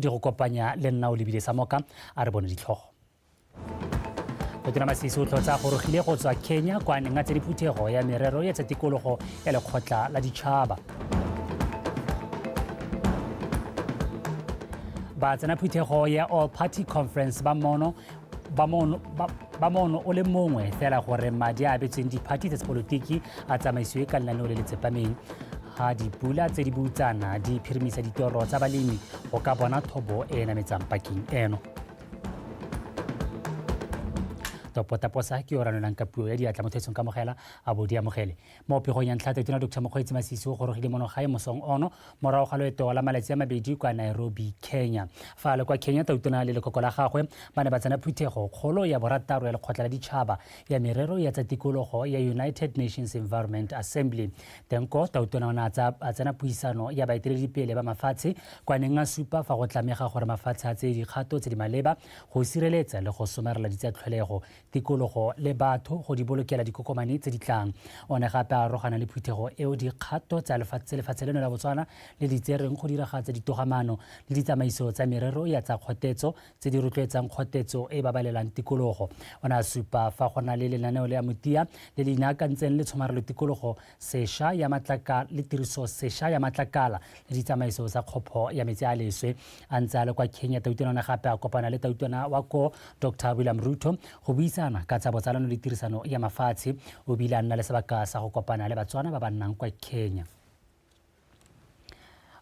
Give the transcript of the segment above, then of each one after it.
Di go kopanya le nna o lebile sa moka a re bone ditlhogo. Tona Masisi o tlhotsa gorogile go tswa Kenya kwa neng a tsene phuthego ya merero ya tsa tikologo ya lekgotla la ditšhaba. Ba tsena phuthego ya All Party Conference ba mono ba mono o le mongwe fela gore madi a abetsweng diphathi tsa sepolotiki a tsamaisiwe ka lenaneo le le tsepameng. Ga dipula tse di boutsana di phirimisa ditoro tsa balemi go ka bona thobo e e nametsang pakeng eno. Topotaposa ke yo ranolang ka puo ya diatla mo thetsong kamogela a bo di amogele. Mo pegong ya ntlha, Tautona Dr Mokgweetsi Masisi o gorogile mono gae mosong ono morago ga loeto la malatsi a mabedi kwa Nairobi, Kenya. Fa a le kwa Kenya, Tautona le lekoko la gagwe ba ne ba tsena phuthego kgolo ya borataro ya lekgotla la ditšhaba ya merero ya tsa tikologo ya United Nations Environment Assembly. Teng ko, Tautona o ne a tsena puisano ya baeteledipele ba mafatshe kwa neng a supa fa go tlamega gore mafatshe a tseye dikgato tse di maleba go sireletsa le go somarela ditsatlholego, tikologo le batho go di bolokela dikokomane tse di tlang. O ne gape a arogana le phuthego eo dikgato tsa tse lefatshe leno la Botswana le di tsereng go diragatsa ditogamaano le ditsamaiso tsa merero ya tsa kgotetso tse di rotloetsang kgotetso e e babalelang tikologo. O ne a supa fa go na le lenaneo le Amotia le le inaakantseng le tshomarelo tikologo sesha ya matlaka le tiriso sesha ya matlakala le ditsamaiso tsa kgopho ya metsi a leswe. A ntse a le kwa Kenya, Tautona o ne gape a kopana le Tautona wa ko Dr William Ruto go buisana ka tsa botsalano le tirisano ya mafatshe. O bile a nna le sebaka sa go kopana le Batswana ba ba nnang kwa Kenya.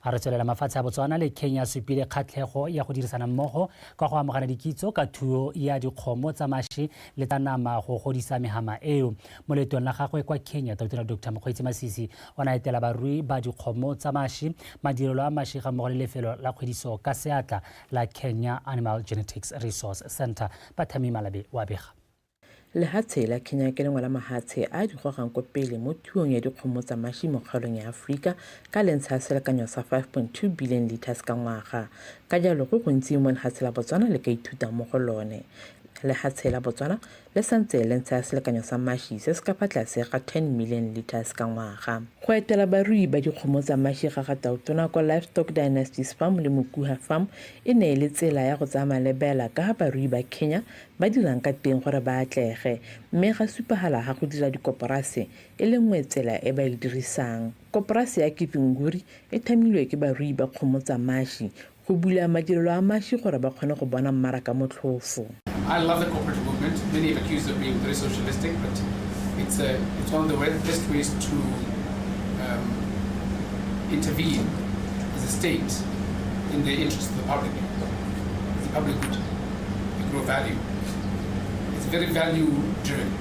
A re tswelela, mafatshe a Botswana le Kenya supile kgatlhego ya go dirisana mmogo ka go amogana dikitso ka thuo ya dikgomo tsa mashi le tsa nama go godisa mehama eo. Mo leetong la gagwe kwa Kenya, Tautona Dr Mokgweetsi Masisi o ne a etela barui ba dikgomo tsa mashi, madirelo a mashi ga mmogo le lefelo la kgwediso ka seatla la Kenya Animal Genetics Resource Center. Bathami Malabe wa bega. Lehatshe la Kenya ke lengwe la mahatshe a a di gogang ko pele mo thuong ya dikgomo tsa mashi mo kgaolong ya Aforika ka le ntsha selekanyo sa 5.2 billion litres ka ngwaga. Ka jalo go gontsi mo lehatshe la Botswana le ka ithutang mo go lone. Lehatshe la Botswana le santse le ntsha selekanyo sa mashi se se ka fa tlase ga 10 million litres ka ngwaga. Go etela barui ba dikgomo tsa mashi ga ga Tautona kwa Livestock Dynasties Farm le Mokuha Farm e ne e le tsela ya go tsaya malebela ka ga barui ba Kenya ba dirang ka teng gore ba atlege, mme ga supagala ga go dira dikoporase e le nngwe tsela e ba e dirisang. Koporase ya Kithunguri e thamilwe ke barui ba kgomo tsa mashi go bula madirelo a mashi gore ba kgone go bona mmaraka motlhofo. I love the cooperative movement. Many have accused of being very socialistic, but it's one of the best ways to intervene as a state in the interest of the public. It's a public good. You grow value. It's very value driven.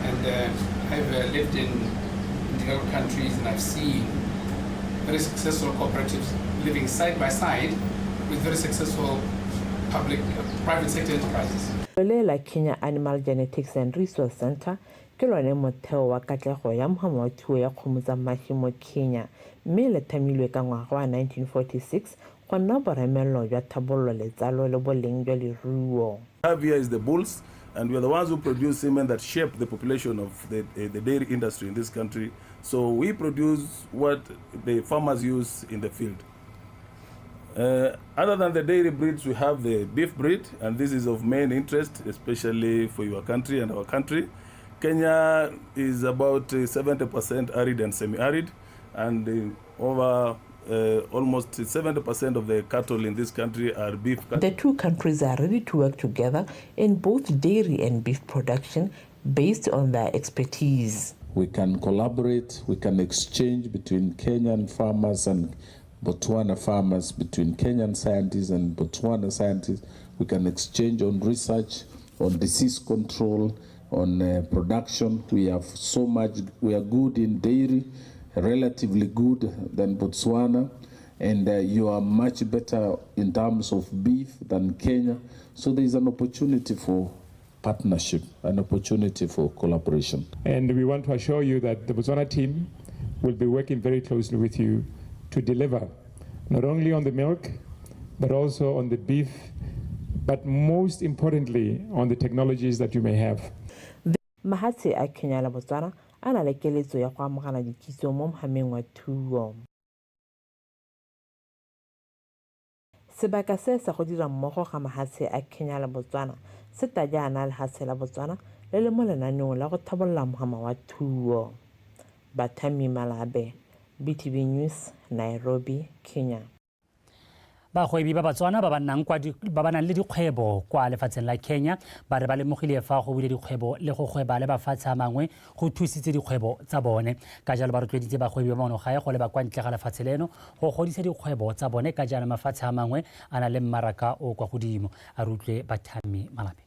And I've lived in developed countries and I've seen very successful cooperatives living side by side with very successful public private sector enterprises. Le la Kenya Animal Genetics and Resource Center ke lone motheo wa katlego ya mohama wa thuo ya kgomo tsa mashi mo Kenya, mme le thamilwe ka ngwaga wa 1946 go nna boremelelo jwa thabololo letsalo le boleng jwa leruo. Have here is the bulls, and we are the ones who produce semen that shape the population of the dairy industry in this country. So we produce what the farmers use in the field. Other than the dairy breeds, we have the beef breed, and this is of main interest, especially for your country and our country. Kenya is about 70% arid and semi-arid, and over almost 70% of the cattle in this country are beef cattle. The two countries are ready to work together in both dairy and beef production based on their expertise. We can collaborate, we can exchange between Kenyan farmers and Botswana farmers, between Kenyan scientists and Botswana scientists. We can exchange on research, on disease control, on production. We have so much, we are good in dairy, relatively good than Botswana, and you are much better in terms of beef than Kenya. So there is an opportunity for partnership, an opportunity for collaboration. And we want to assure you that the Botswana team will be working very closely with you to deliver not only on the milk, but also on the beef, but most importantly on the technologies that you may have. Mahatshe a Kenya le Botswana a na le keletso ya go amogela dikitso mo mohameng wa thuo. Sebaka se sa go dira mmogo ga mahatshe a Kenya le Botswana se ta jaana lehatshe la Botswana le le mo lenaneong la go tlhabolola mohama wa thuo. Bathami Malabe, BTV News, Nairobi, Kenya. Bagwebi ba Batswana ba ba nnang kwa ba ba nang le dikgwebo kwa lefatsheng la Kenya ba re ba lemogile fa go bule dikgwebo le go gweba le mafatshe a mangwe go thusitse dikgwebo tsa bone. Ka jalo ba rotloeditse bagwebi ba mono gae go leba kwa ntle ga lefatshe leno go godisa dikgwebo tsa bone, ka jaana mafatshe a mangwe a na le mmaraka o kwa godimo. A re utlwe Bathami Malabe.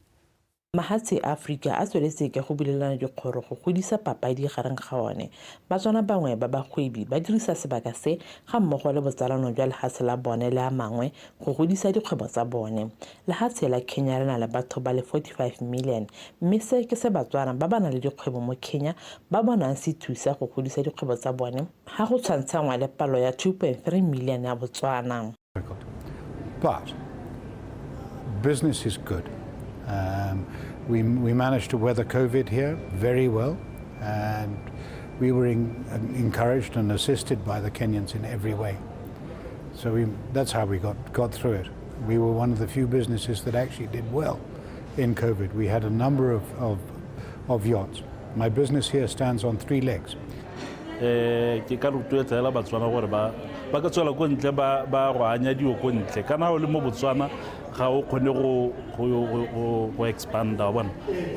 Mahatshe a Aforika a tsweletse ka go bulelana dikgoro go godisa papadi gareng ga one. Batswana bangwe ba bagwebi ba dirisa sebaka se ga mmogo le botsalano jwa lehatshe la bone le a mangwe go godisa dikgwebo tsa bone. Lehatshe la Kenya le na le batho ba le 45 million, mme se ke se Batswana ba ba nang le dikgwebo mo Kenya ba bonang se thusa go godisa dikgwebo tsa bone ga go tshwantshangwa le palo ya 2.3 million ya Botswana. But business is good. We managed to weather COVID here very well, and we were encouraged and assisted by the Kenyans in every way. So that's how we got through it. We were one of the few businesses that actually did well in COVID. We had a number of yachts. My business here stands on three legs. Ke ka rotloetsa hela Batswana gore ba ka tswela ko ntle ba go anya dio ko ntle. Kana o le mo Botswana ga o kgone go expanda, wa bona,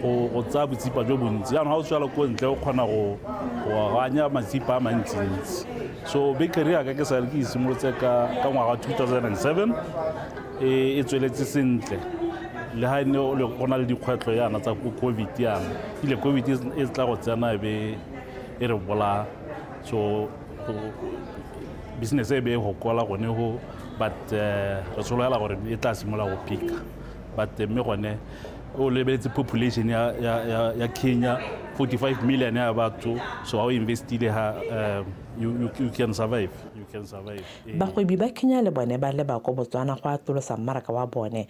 go tsaya botsipa jo bontsi. Jaanong ga o tswela ko ntle o kgona go anya matsipa a mantsintsi. So bakery yaka ke sale ke e simolotse ka ngwaga wa 2007, e tsweletse sentle le ga ne go na le dikgwetlho yana tsa ko COVID yana. Ile COVID e tla go tsena e be e re bolaya, so business e be e gokola gone go, but re sologela gore e tla simolola go picka. But mme gone o lebeletse population ya Kenya, 45 million ya batho, so ha o investile ha you can survive, you can survive. Bagwebi ba Kenya le bone ba leba ko Botswana go atolosa mmaraka wa bone.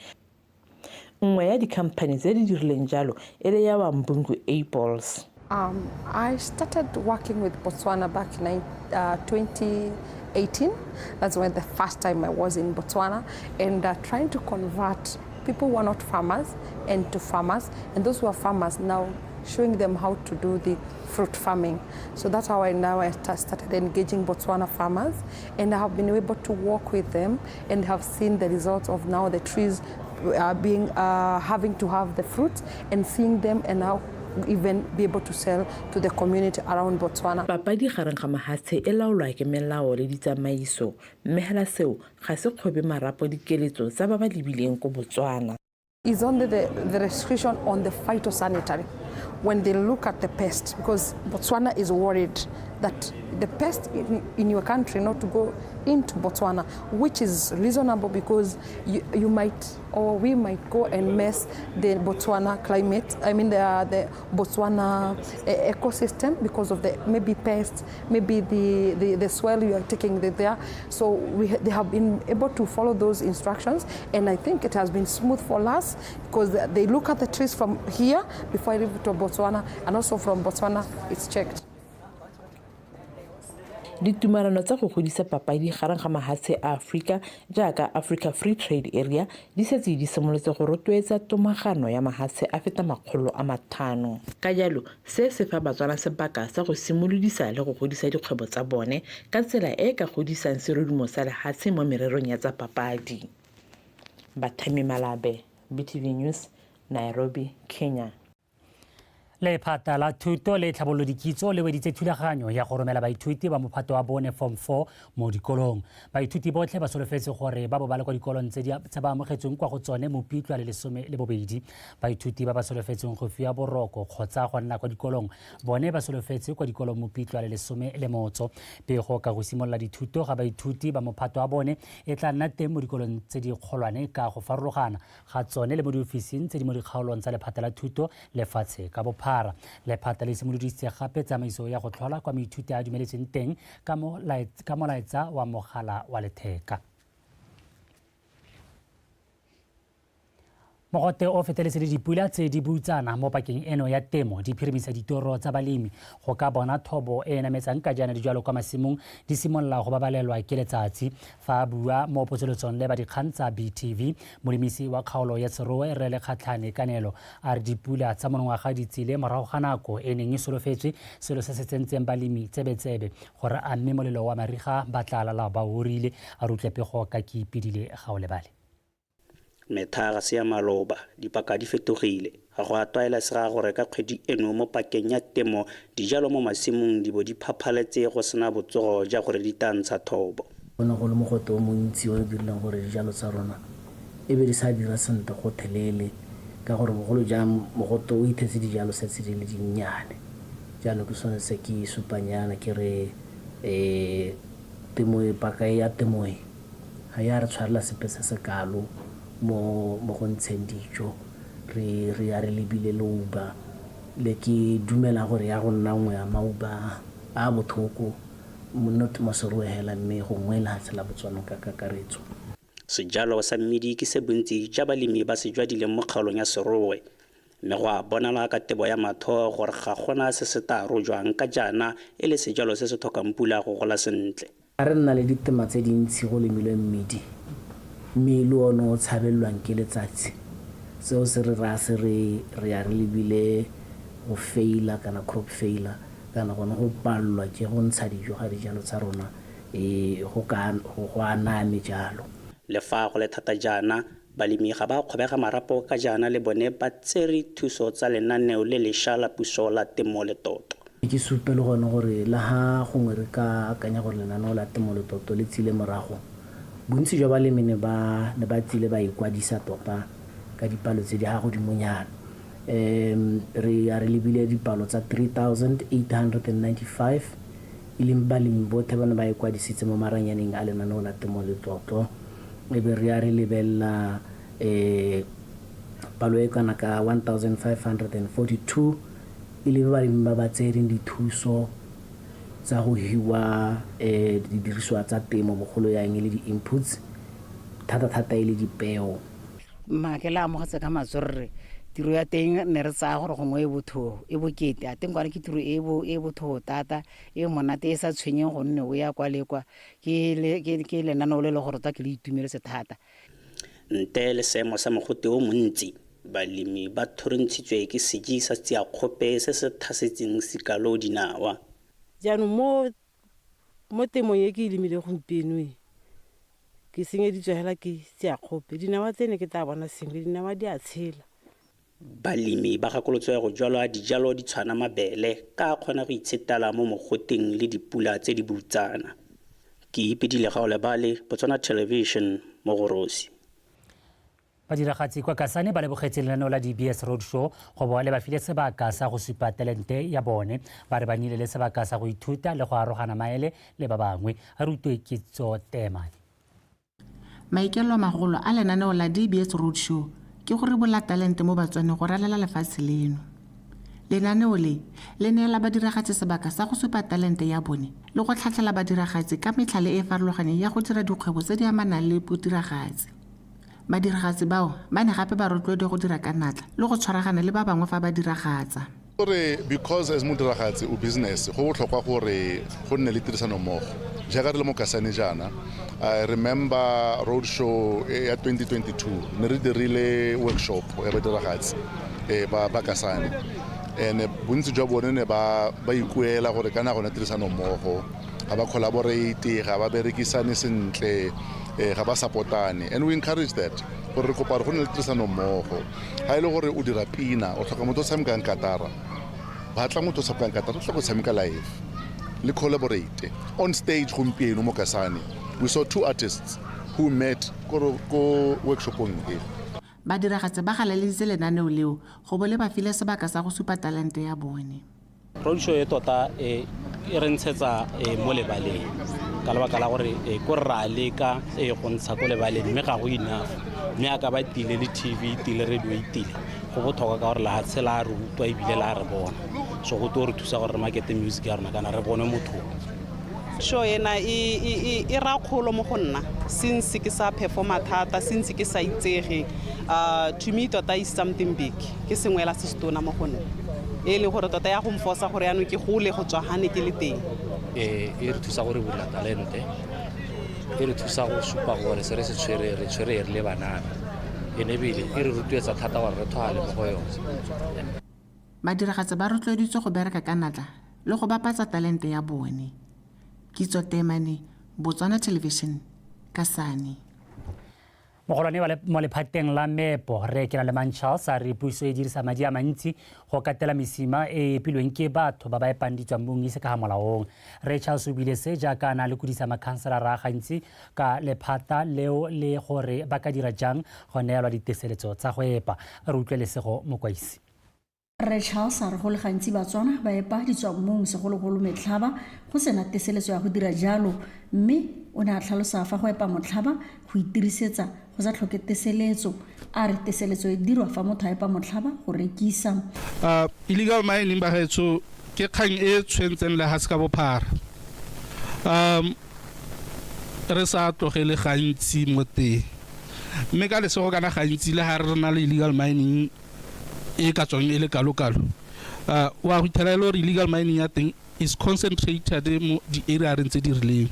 Nngwe ya dikhamphani tse di dirileng jalo e le ya Wambungu Apples. I started working with Botswana back in 2018. That's when the first time I was in Botswana, and trying to convert people who are not farmers into farmers, and those who are farmers now showing them how to do the fruit farming. So that's how I now I started engaging Botswana farmers, and I have been able to work with them and have seen the results of now the trees having to have the fruits and seeing them, and now even be able to sell to the community around Botswana. Papadi gareng ga mahatshe e laolwa ke melao le ditsamaiso, mme hela seo ga se kgobe marapo dikeletso tsa ba ba lebileng ko Botswana. Is only the restriction on the phytosanitary when they look at the pest, because Botswana is worried that the pest in your country not to go into Botswana, which is reasonable because you might or we might go and mess the Botswana climate, I mean the Botswana ecosystem, because of the maybe pests, maybe the soil you are taking there. So they have been able to follow those instructions, and I think it has been smooth for us because they look at the trees from here before I leave to Botswana, and also from Botswana it's checked. Ditumalano tsa go godisa papadi gareng ga mahatshe a Aforika jaaka Africa Free Trade Area di setse di simolotse go rotloetsa tomagano ya mahatshe a feta 500. Ka jalo se se fa Batswana sebaka sa go simolodisa le go godisa dikgwebo tsa bone ka tsela e e ka godisang serodumo sa lehatshe mo mererong ya tsa papadi. Bathami Malabe, BTV News, Nairobi, Kenya. Lephata la thuto le tlhabololo dikitso le weditse thulaganyo ya go romela baithuti ba mophato wa bone form 4 mo dikolong. Baithuti botlhe ba solofetse gore ba bo ba le kwa dikolong tse ba amogetsweng kwa go tsone Mopitlwa le 12. Baithuti ba ba solofetseng go fiwa boroko kgotsa go nna kwa dikolong bone ba solofetse kwa dikolong Mopitlwa le 18. Pego ka go simolola dithuto ga baithuti ba mophato wa bone e tla nna teng mo dikolong tse di kgolwane ka go farologana ga tsone le mo diofising tse di mo dikgaolong tsa lephata la thuto lefatshe ka bophara. Lephata le simolodisitse gape tsamaiso ya go tlhola kwa moithuti a dumeletsweng teng ka molaetsa wa mogala wa letheka. Mogote o feteletse le dipula tse di butsana mo pakeng eno ya temo di phirimisa ditoro tsa balemi go ka bona thobo e e nametsang ka jaana dijalo kwa masimong di simolola go babalelwa ke letsatsi. Fa a bua mo potsolotsong le ba dikgang tsa BTV, molemisi wa kgaolo ya Serowe Rre Lekgatlhane Kanelo a re dipula tsa monongwaga di tsile morago ga nako e neng e solofetswe, selo se se tsentseng balemi tsebetsebe gore a mme molelo wa mariga ba tla lala ba orile. A re utlwe pego ka ke ipedile Gaolebale. Metha ga se ya maloba, dipaka di fetogile. Ga go a tlwaelesega gore ka kgwedi eno mo pakeng ya temo dijalo mo masimong di bo di phaphaletse go sena botsogo ja gore di tla ntsha thobo. Go ne go le mogote o montsi o o dirileng gore dijalo tsa rona e be di sa dira sentle gothelele ka gore bogolo jang mogote o ithetse dijalo setse di le dinnyane. Jaanong ke sone se ke supang jaana ke re temo e, paka e ya temo e ga ya re tshwarela sepe se se kalo mo mo go ntsheng dijo. Re re ya re lebile leuba le ke dumela gore ya go nna nngwe ya mauba a a bothoko not mo Serowe hela mme gongwe lehatshe la Botswana ka kakaretso. Sejalo sa mmidi ke se bontsi ja balemi ba se jwadileng mo kgaolong ya Serowe, mme go a bonala ka tebo ya matho gore ga gona se se taa rojwang ka jaana e le sejalo se se tlhokang pula go gola sentle. Ga re nna le ditema tse dintsi go lemilwe mmidi, mme e le one o tshabelelwang ke letsatsi, seo se re raya se re re ya re lebile go faila kana crop failure kana gone go palelwa ke go ntsha dijo ga dijalo tsa rona go ka go aname jalo. Le fa go le thata jaana, balemi ga ba kgobega marapo ka jaana le bone ba tsere thuso tsa lenaneo le lesha la puso la Temo Letoto. Ke supe le gone gore le ha gongwe re ka akanya gore lenaneo la Temo Letoto le tsile morago, bontsi jwa balemi ne ba ne ba tsile ba ikwadisa tota ka dipalo tse di ha godimonyana. Re ya re lebile dipalo tsa 3895 e leng balemi bothe ba ne ba ikwadisitse mo maranyaneng a lenaneo la Temo Letlotlo. E be re ya re lebelela palo e kana ka 1542 e le balemi ba ba tsereng dithuso tsa go hiwa didiriswa tsa temo, bogolo yang e le di-inputs, thata-thata e le dipeo. Mma ke le amogetse ka matsorre. Tiro ya teng ne re tsaya gore gongwe e botho e bokete, a teng kwane ke tiro e e botho thata, e monate, e sa tshwenyeng gonne o ya kwa le kwa. Ke lenaneo le le gore tota ke le itumeletse thata. Nte le seemo sa mogote o montsi, balemi ba thorontshitswe ke seji sa tsiakgope se se thasetseng sikalo dinawa. Jaanong mo temong e ke e lemile gompieno e, ke senyeditswe hela ke tsiakgope. Dinawa tsene ke tla bona sengwe, dinawa di a tshela. Balemi ba gakolotswe go jwala dijalo di tshwana mabele ka a kgona go itshetela mo mogoteng le dipula tse di boutsana. Ke ipedile Gaolebale, Botswana Television, Mogorosi. Badiragatsi kwa Kasane ba lebogetse lenaneo la DBS Roadshow go bo le ba file sebaka sa go supa talente ya bone. Ba re ba nnile le sebaka sa go ithuta le go arogana maele le ba bangwe. A rutwe Kitso Temane. Maikaelelo magolo a lenaneo la DBS Roadshow ke go ribola talente mo Batswaneng go ralala lefatshe leno. Lenaneo le le neela badiragatsi sebaka sa go supa talente ya bone le go tlhatlhela badiragatsi ka metlhale e e farologaneng ya go dira dikgwebo tse di amanang le bodiragatsi. Badiragatsi bao ba ne gape ba rotloediwa go dira ka natla le go tshwaragana le ba bangwe fa ba diragatsa. Gore because as modiragatsi o business, go botlhokwa gore go nne le tirisano mmogo. Jaaka re le mo Kasane jaana, I remember road show ya 2022 ne re dirile workshop ya badiragatsi ba Kasane, and bontsi jwa bone ne ba ikuela gore kana gone tirisano mmogo ga ba collaborate, ga ba berekisane sentle, ga ba supportane, and we encourage that gore re kopa gore go nne le tirisano mmogo. Ga e le gore o dira pina, o tlhoka motho o tshamekang katara, batla motho o tshamekang katara, o tlhoka go tshameka live le collaborate on stage. Gompieno mo Kasane we saw two artists who met ko workshopong e. Badiragatsi ba galaleditse lenaneo leo go bo le ba file sebaka sa go supa talente ya bone. Roadshow e tota e re ntshetsa mo lebaleng ka lebaka la gore ko re ra leka go ntsha ko lebaleng, mme ga go enough, mme a ka ba tile le TV, tile radio, e tile go botlhokwa ka gore lehatshe la re utlwa ebile la re bona, so go to re thusa gore re markete music ya rona kana re bone motho. Show ena e ra kgolo mo go nna. Since ke sa performa thata, since ke sa itsege, to me tota is something big. Ke sengwe la se setona mo go nna, e leng gore tota ya go mfosa gore yaanong ke gole go tswa gane ke le teng. E re thusa gore bula talente, e re thusa go supa gore se re se tshwere re tshwere re le banana, ene ebile e re rotloetsa thata gore re thwale mo go yone. Badiragatsi ba rotloeditswe go bereka ka natla le go bapatsa talente ya bone. Kitso Temane, Botswana Television, Kasane. Mogolwane mo lephateng la meepo Rre Kenalemang Charles a re puso e dirisa madi a mantsi go katela mesima e epilweng ke batho ba ba epang ditswammung e se ka ga molaong. Rre Charles o bile se jaaka a na lekodisa makhanselara a gantsi ka lephata leo le gore ba ka dira jang go neelwa diteseletso tsa go epa. Re utlwe Lesego Mokwaisi. Rre Charles a re go le gantsi Batswana ba epa ditswammung segologolo metlhaba go sena teseletso ya go dira jalo, mme o ne a tlhalosa fa go epa motlhaba go itirisetsa go sa tlhoke teseletso. A re teseletso e dirwa fa motho a epa motlhaba go rekisa. Illegal mining bagaetsho ke kgang e tshwentseng lehatshe ka bophara. Re sa tlogele gantsi mo teng, mme ka lesego kana gantsi le ha re na le illegal mining e ka tswang e le kalo-kalo, wa go ithela e le gore illegal mining ya teng is concentrated mo di-area-reng tse di rileng.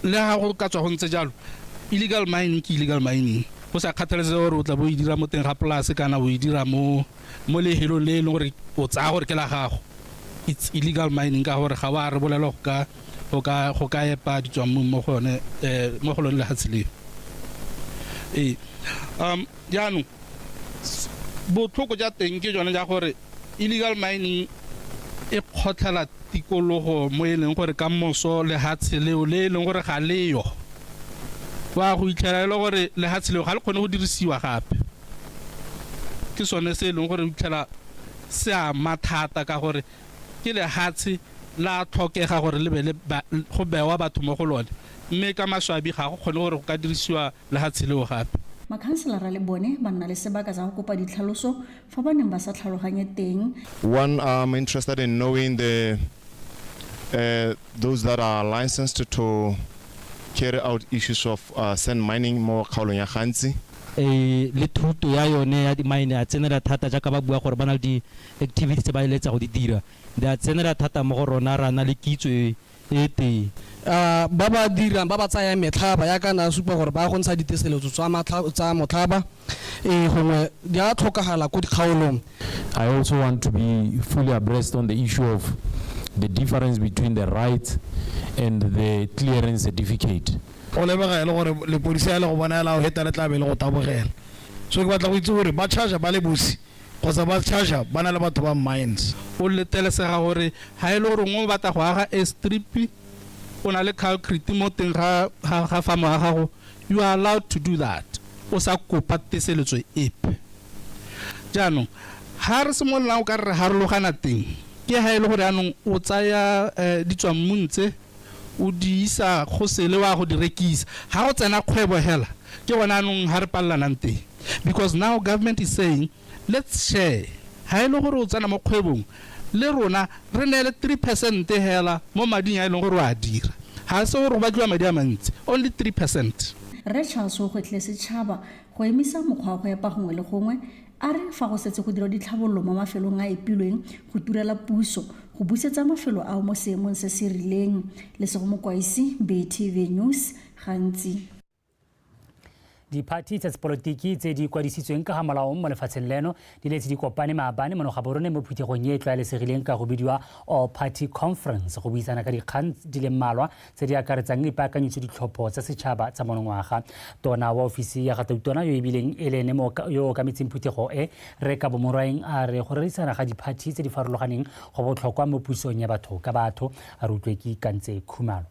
Le ha go ka tswa go ntse jalo, illegal mining ke illegal mining, go sa kgathalesege gore o tla bo o e dira mo teng ga polase kana o e dira mo lehelong le e leng gore o tsaya gore ke la gago. It's illegal mining ka gore ga wa rebolelwa go ka epa ditswammung mo go yone, mo go lone lehatshe leo. Jaanong botlhoko ja teng ke jone ja gore illegal mining e kgotlhela tikologo mo e leng gore ka moso lehatshe leo le e leng gore ga leyo, wa go itlhela e le gore lehatshe leo ga le kgone go dirisiwa gape. Ke sone se e leng gore o itlhela se ama thata ka gore ke lehatshe la tlhokega gore le be le go bewa batho mo go lone, mme ka maswabi ga go kgone gore go ka dirisiwa lehatshe leo gape. Makhanselara le bone ba nna le sebaka sa go kopa ditlhaloso fa ba neng ba sa tlhaloganye teng. One, I'm interested in knowing the those that are licensed to carry out issues of sand mining mo kgaolong ya Gantsi. Le thuto ya yone ya di-mine a tsenela thata jaaka ba bua gore ba na le di-activities tse ba eletsa go di dira, di a tsenela thata mo go rona, ra na le kitso e teng. Ba ba dirang, ba ba tsayang metlhaba ya kana supa gore ba go ntsha diteseletso tsa motlhaba, gongwe di a tlhokagala ko dikgaolong. I also want to be fully abreast on the issue of the difference between the right and the clearance certificate. O lebega e le gore lepodisi a le go bona la o heta le tla be le go tabogela. So ke batla go itse gore ba charge ba le bosi kgotsa ba charge ba na le batho ba mines. O letelesega gore ha e le gore o batla go aga airstrip, o na le concrete mo teng ga farm ya gago, you are allowed to do that. O sa kopa teseletso epe. Jaanong ha re simololang o ka re harologana teng, ke ha e le gore jaanong o tsaya ditswammung tse o di isa go sele wa go di rekisa. Ha go tsena kgwebo hela, ke gona anong ha re pallanang teng. Because now government is saying let's share. Ha e le gore o tsena mo kgwebong le rona re neele 3% hela mo mading a e leng gore o a dira. Ha se gore go batliwa madi a mantsi, only 3%. Rre Charles o gwetlhile setšhaba go emisa mokgwa wa go epa gongwe le gongwe, a re fa go setse go dirwa ditlhabololo mo mafelong a epilweng go turela puso go busetsa mafelo ao mo seemong se se rileng. Lesego Mokwaisi, BTV News, Gantsi. Diphathi tsa sepolotiki tse di kwadisitsweng ka ga molaong mo lefatsheng leno di letse di kopane maabane mo Gaborone mo phuthegong e e tlwaelesegileng ka go bidiwa All Party Conference go buisana ka dikgang di le mmalwa tse di akaretsang dipaakanyetso ditlhopho tsa setšhaba tsa monongwaga. Tona wa ofisi ya ga Tautona yo e bileng e le ene yo o okametseng phuthego e, Rre Kabo Morwaeng, a re go rerisana ga diphathi tse di farologaneng go botlhokwa mo pusong ya batho ka batho. A re utlwe ke Ikantse Khumalo.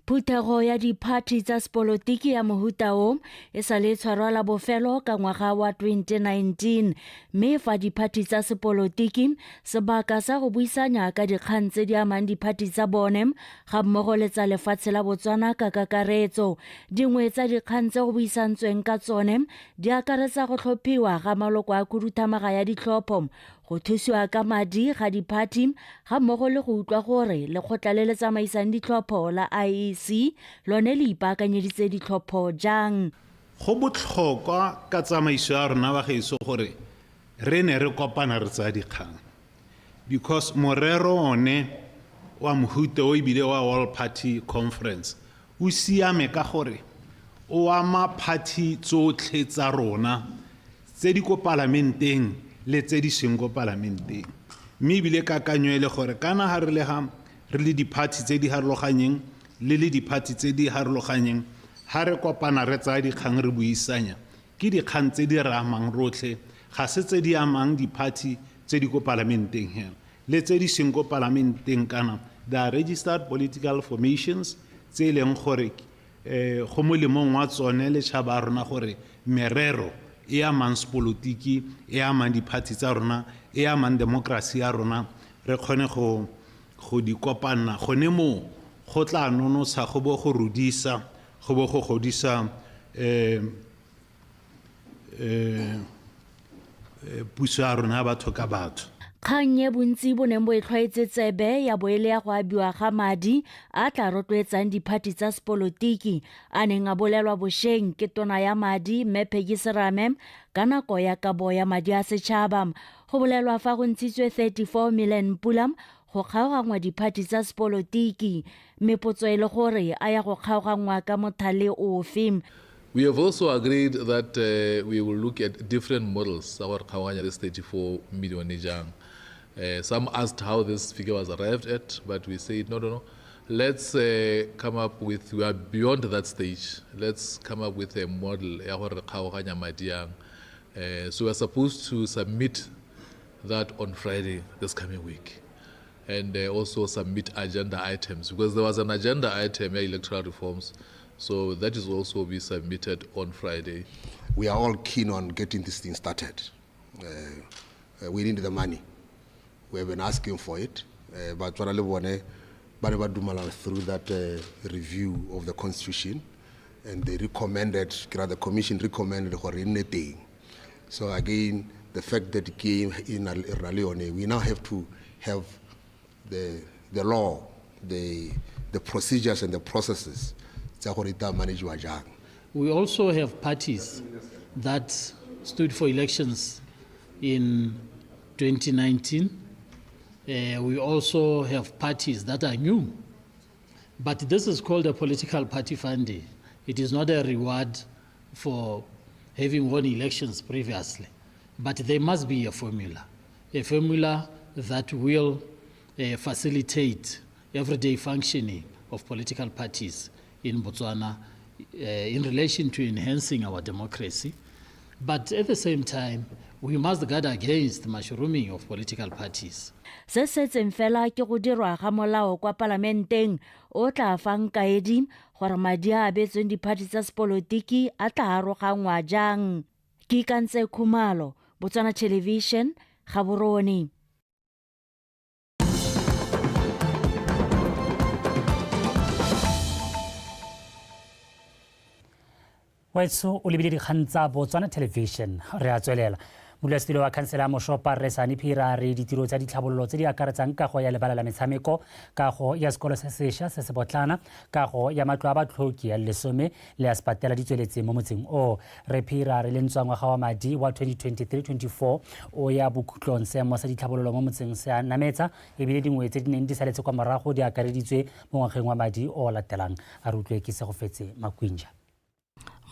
Phuthego ya diphathi tsa sepolotiki ya mohuta o e sa le tshwarwa la bofelo ka ngwaga wa 2019, mme fa diphathi tsa sepolotiki sebaka sa go buisanya ka dikgang tse di amang diphathi tsa bone ga mmogo le tsa lefatshe la Botswana ka kakaretso. Dingwe tsa dikgang tse go buisantsweng ka tsone di akaretsa go tlhophiwa ga maloko a khuduthamaga ya ditlhopho, go thusiwa ka madi ga diphathi ga mmogo le go utlwa gore lekgotla le le tsamaisang ditlhopho la IEC lone le ipaakanyeditse ditlhopho jang. Go botlhokwa ka tsamaiso ya rona ba gaetsho gore re ne re kopana re tsaya dikgang, because morero one wa mohuta o ebile wa All Party Conference o siame ka gore o ama party tsotlhe tsa rona tse di ko palamenteng le tse di seng ko palamenteng, mme ebile kakanyo e le gore kana ga re le ga re le di-party tse di harologanyeng le di-party tse di harologanyeng, ga re kopana re tsaya dikgang re buisanya, ke dikgang tse di re amang rotlhe, ga se tse di amang di-party tse di ko palamenteng hela le tse di seng ko palamenteng. Kana they are registered political formations tse e leng gore go molemong wa tsone letšhaba a rona gore merero e amang sepolotiki, e amang di-party tsa rona, e amang democracy ya rona, re kgone go di kopana gone moo. Go tla nonotsha, go bo go rodisa, go bo go godisa puso ya rona ya batho ka batho. Kgang e bontsi bo neng bo e tlhwaetse tsebe ya bo e le ya go abiwa ga madi a tla rotloetsang diphathi tsa sepolotiki a neng a bolelwa bošeng ke tona ya madi Mme Peggy Serame ka nako ya kabo ya madi a setšhaba. Go bolelwa fa go ntshitswe 34 million pula go kgaoganngwa diphathi tsa sepolotiki, mme potso e le gore a ya go kgaoganngwa ka mothale ofe. We have also agreed that we will look at different models tsa gore kgaoganya this 34 million jang. Some asked how this figure was arrived at, but we said, no, no, no. Let's come up with, we are beyond that stage. Let's come up with a model ya gore re kgaoganya madi yang. So we are supposed to submit that on Friday this coming week. And also submit agenda items, because there was an agenda item, electoral reforms. So that is also be submitted on Friday. We are all keen on getting this thing started. We need the money. We have been asking for it, but through that review of the constitution, and they recommended, the commission recommended. So again, the fact that it came in Raleone, we now have to have the law, the procedures and the processes. We also have parties that stood for elections in 2019. We also have parties that are new. But this is called a political party funding. It is not a reward for having won elections previously. But there must be a formula that will facilitate everyday functioning of political parties in Botswana in relation to enhancing our democracy. But at the same time, we must guard against mushrooming of political parties. Se setseng fela ke go dirwa ga molao kwa palamenteng o tla fang kaedi gore madi a abetsweng diphathi tsa sepolotiki a tla arogangwa jang. Ke Ikantse Khumalo, Botswana Television, Gaborone. Wetso o lebile dikgang tsa Botswana Television, re a tswelela. Modulasetilo wa khansela ya Moshopa Rre Sani Phira re ditiro tsa ditlhabololo tse di akaretsang kago ya lebala la metshameko, kago ya sekolo se sešwa se se botlana, kago ya matlo a batlhoki ya lesome le ya sepatela di tsweletse mo motseng o. Rre Phira re lentswa ngwaga wa madi wa 2023-24 o ya bokhutlong seemo sa ditlhabololo mo motseng se a nametsa, ebile dingwe tse di neng di saletse kwa morago di akareditswe mo ngwageng wa madi o latelang. A re utlwe ke Segofetse Makwinja.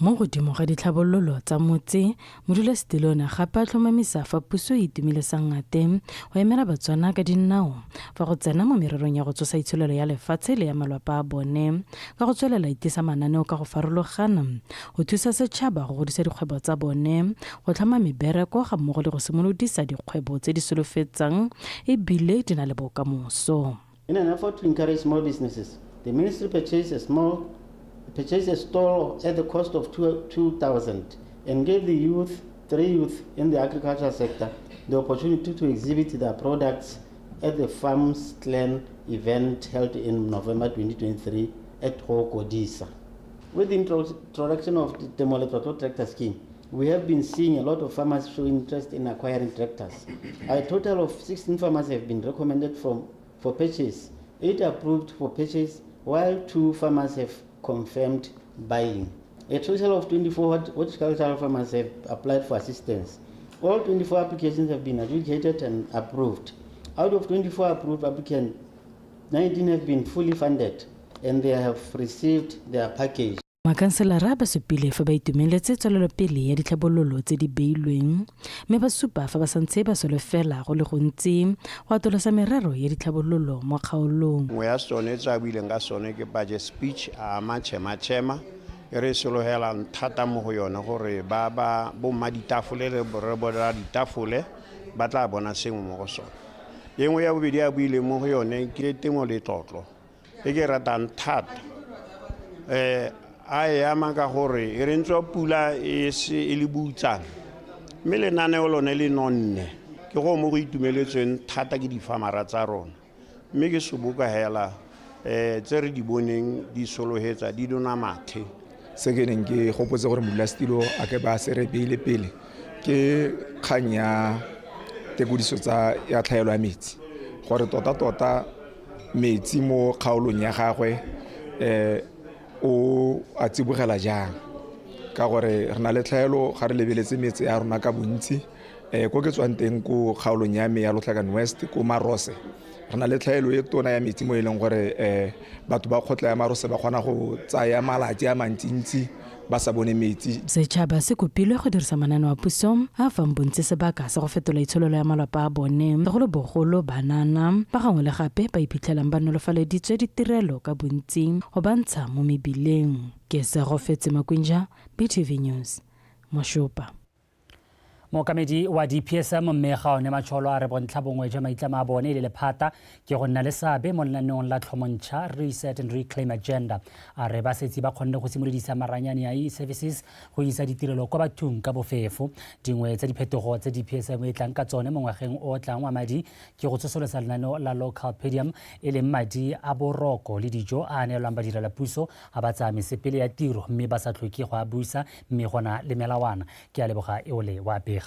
Mo godimo ga ditlhabololo tsa motse, modulasetilo o ne gape a tlhomamisa fa puso e itumile sangate go emela Batswana ka dinao fa go tsena mo mererong ya go tsosa itsholelo ya lefatshe le ya malwapa a bone ka go tswelela itisa mananeo ka go farologana go thusa setšhaba go godisa dikgwebo tsa bone, go tlhama mebereko ga mmogo le go simolodisa dikgwebo tse di solofetsang ebile di na le bokamoso. In an effort to encourage small businesses, the ministry purchased a stall at the cost of 2,000 and gave the youth, 3 youth in the agricultural sector, the opportunity to exhibit their products at the Farms Clan event held in November 2023 at Hokodisa. With the introduction of the Temoletlotlo Tractor Scheme, We have been seeing a lot of farmers show interest in acquiring tractors. A total of 16 farmers have been recommended from, for purchase, 8 approved for purchase, while 2 farmers have confirmed buying. A total of 24 horticultural farmers have applied for assistance. All 24 applications have been adjudicated and approved. Out of 24 approved applicants, 19 have been fully funded and they have received their package. Makanselara ba supile fa ba itumeletse tswelelopele ya ditlhabololo tse di beilweng mme ba supa fa ba santse ba solofela go le gontsi go atolosa merero ya ditlhabololo mo kgaolong. Nngwe ya sone tse a buileng ka sone ke budget speech a ama tšhema-tšhema e re sologelang thata mo go yone gore ba ba bomma ditafole le borre borra ditafole ba tla bona sengwe mo go sone. E nngwe ya bobedi a buileng mo go yone ke temo letlotlo e ke ratang thata. A e ama ka gore e re ntswa pula e se e le boutsana mme lenaneo lone le nonne ke go mo go itumeletsweng thata ke difamara tsa rona mme ke soboka hela tse re di boneng di solohetsa di dona mathe. Se ke neng ke gopotse gore modulasetilo a ke ba se re beile pele ke kgang ya tekodiso tsa ya tlhaelo ya metsi gore tota-tota metsi mo kgaolong ya gagwe o a tsibogela jang ka gore re na le tlhaelo ga re lebeletse metse ya rona ka bontsi. Ko ke tswang teng ko kgaolong ya me ya Lotlhakane West ko Marose re na le tlhaelo e tona ya metsi mo e leng gore batho ba kgotla ya Marose ba kgona go tsaya malatsi a mantsintsi ba sa bone metsi. Setšhaba se kopilwe go dirisa mananeo a puso a fang bontsi sebaka sa go fetola itsholelo ya malapa a bone, segolobogolo banana ba gangwe le gape ba iphitlhelang ba nolofaleditswe ditirelo ka bontsi go ba ntsha mo mebileng. Ke Segofetse Makwinja, BTV News, Moshopa. Mookamedi wa DPSM mme Gaone Macholo a re bontlha bongwe jwa maitlamo a bone e le lephata ke go nna le seabe mo lenaneong la tlhomontšha Reset and Reclaim Agenda. A re ba setse ba kgonne go simolodisa maranyane a e-services go isa ditirelo kwa bathong ka bofefo. Dingwe tsa diphetogo tse DPSM e tlang ka tsone mo ngwageng o tlang wa madi ke go tsosolosa lenaneo la Local Per Diem e leng madi a boroko le dijo a a neelwang badirelapuso a ba tsaya mesepele ya tiro mme ba sa tlhoke go a busa mme go na le melawana. Ke a leboga eole wa bega.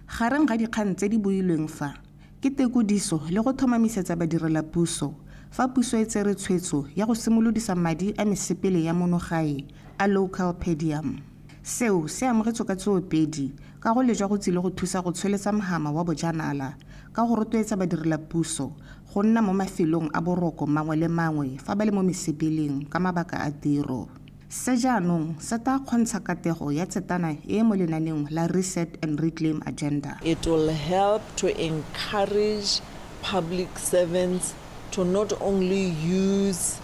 Gareng ga dikgang tse di builweng fa ke tekodiso le go tlhomamisetsa badirelapuso fa puso e tsere tshwetso ya go simolodisa madi a mesepele ya mono gae a Local Per Diem. Seo se amogetswe ka tsoopedi ka go lejwa go tsile go thusa go tsholetsa mhama wa bojanala ka go rotloetsa badirelapuso go nna mo mafelong a boroko mangwe le mangwe fa ba le mo mesepeleng ka mabaka a tiro. Se jaanong se tla kgontsha katego ya tsetana e mo lenaneong la Reset and Reclaim Agenda. It will help to encourage public servants to not only use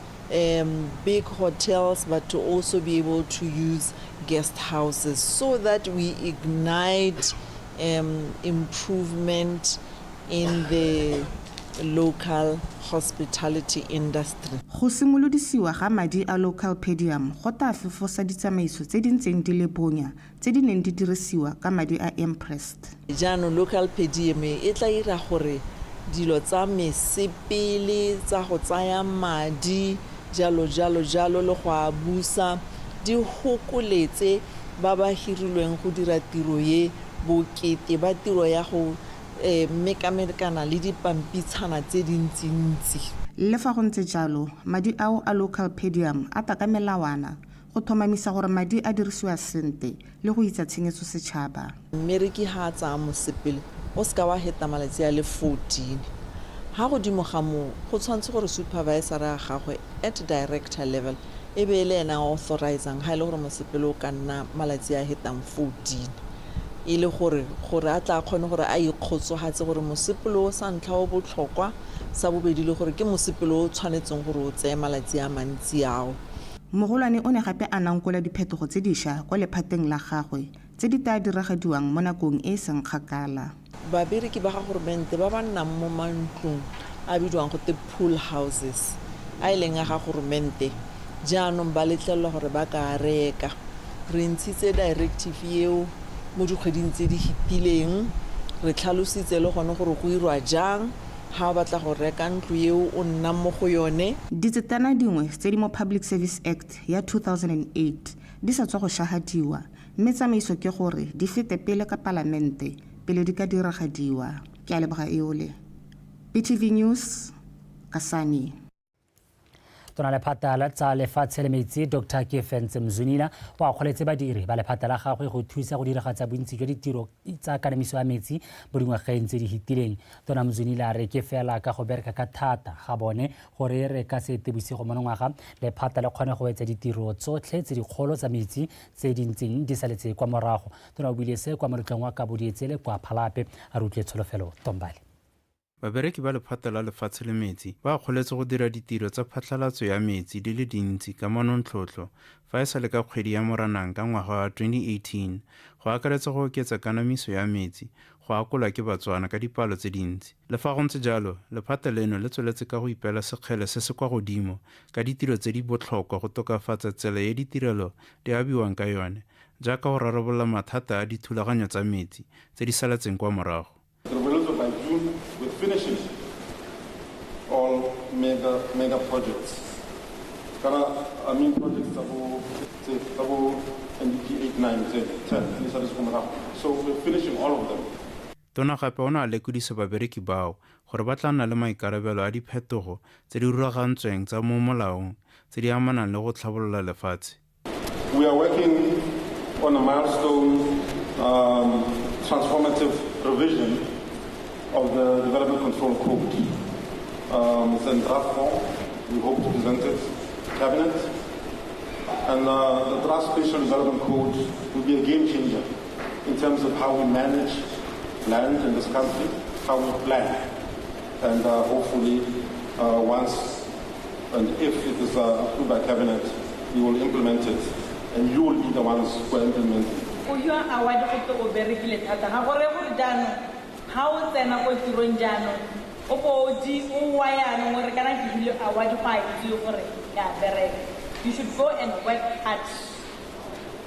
big hotels but to also be able to use guest houses so that we ignite improvement in the local hospitality industry. Go simolodisiwa ga madi a Local Per Diem go tla fefosa ditsamaiso tse di ntseng di le bonya tse di neng di dirisiwa ka madi a Imprest. Jaanong Local Per Diem e tla ira gore dilo tsa mesepele tsa go tsaya madi jalo jalo jalo le go a busa di hokoletse ba ba hirilweng go dira tiro ye bokete ba tiro ya go mekamekana le dipampitshana tse dintsintsi. Le fa go ntse jalo, madi ao a Local Per Diem a tla ka melawana go tlhomamisa gore madi a dirisiwa sente le go itsa tshenyetso setšhaba. Mmereki ha a tsaya mosepele o seka wa heta malatsi a le 14. Ha godimo ga moo go tshwanetse gore supervisor ya gagwe at director level e be e le ena a authorizang ha e le gore mosepele o ka nna malatsi a hetang 14. E le gore gore a tla kgone gore a ikgotsogatse gore mosepele o sa ntlha o botlhokwa, sa bobedi le gore ke mosepele o tshwanetseng gore o tseye malatsi a mantsi ao. Mogolwane o ne gape a nankola diphetogo tse dišwa kwa lephateng la gagwe tse di tla diragadiwang mo nakong e e seng kgakala. Babereki ba ga goromente ba ba nnang mo mantlong a bidiwang gote pool houses a e leng a ga goromente jaanong ba letlelelwa gore ba ka reka. Re ntshitse directive eo mo dikgweding tse di fetileng, re tlhalositse le gone gore go irwa jang ha o batla go reka ntlo eo o nnang mo go yone. Ditsetana dingwe tse di mo Public Service Act ya 2008 di sa tswa go šahadiwa. Mme tsamaiso ke gore di fete pele ka palamente pele di ka diragadiwa. Ke a leboga Eole. BTV News, Kasane. Tona lephata la tsa lefatshe le metsi Dr Kefentse Mzwinila o akgoletse badiri ba lephata la gagwe go thusa go diragatsa bontsi jwa ditiro tsa kanamiso ya metsi mo dingwageng tse di fetileng. Tona Mzwinila a re ke fela ka go bereka ka thata ga bone gore re ka se bosigo monongwaga lephata le kgone go etsa ditiro tsotlhe tse dikgolo tsa metsi tse di ntseng di saletse kwa morago. Tona o buile se kwa moletlong wa kabo dietsele kwa Phalape. A re utlwe Tsholofelo Tombale. Babereki ba lephata la lefatshe le metsi ba akgoletse go dira ditiro tsa phatlhalatso ya metsi di le dintsi ka manontlhotlho fa e sa le ka kgwedi ya Moranang ka ngwaga wa 2018, go akaretsa go oketsa kanamiso ya metsi go akolwa ke Batswana ka dipalo tse dintsi. Le fa go ntse jalo, lephata leno le tsweletse ka go ipeela sekgele se se kwa godimo ka ditiro tse di botlhokwa go tokafatsa tsela e ditirelo di abiwang ka yone, jaaka go rarabolola mathata a dithulaganyo tsa metsi tse di saletseng kwa morago. By June, we're finishing all mega mega projects. Kana, I mean projects tsa bo NDP 8, 9, 10, 10. So we're finishing all of them. Tona gape o ne a lekodisa babereki bao gore ba tla nna le maikarabelo a diphetogo tse di rulagantsweng tsa mo molaong tse di amanang le go tlhabolola lefatshe. We are working on a milestone transformative revision of the Development Control Code. It's in draft form. We hope to present it to Cabinet. And the draft Spatial Development Code will be a game changer in terms of how we manage land in this country, how we plan. And hopefully, once and if it is approved by Cabinet, we will implement it, and you will be the ones who are implementing it. O hiwa award go te o berekile thata, ga gore gore jaanong ga o tsena ko tirong jaanong o bo o di o wa yaanong gore kana ke hile award, go a itse gore ke a bereka. You should go and work hard,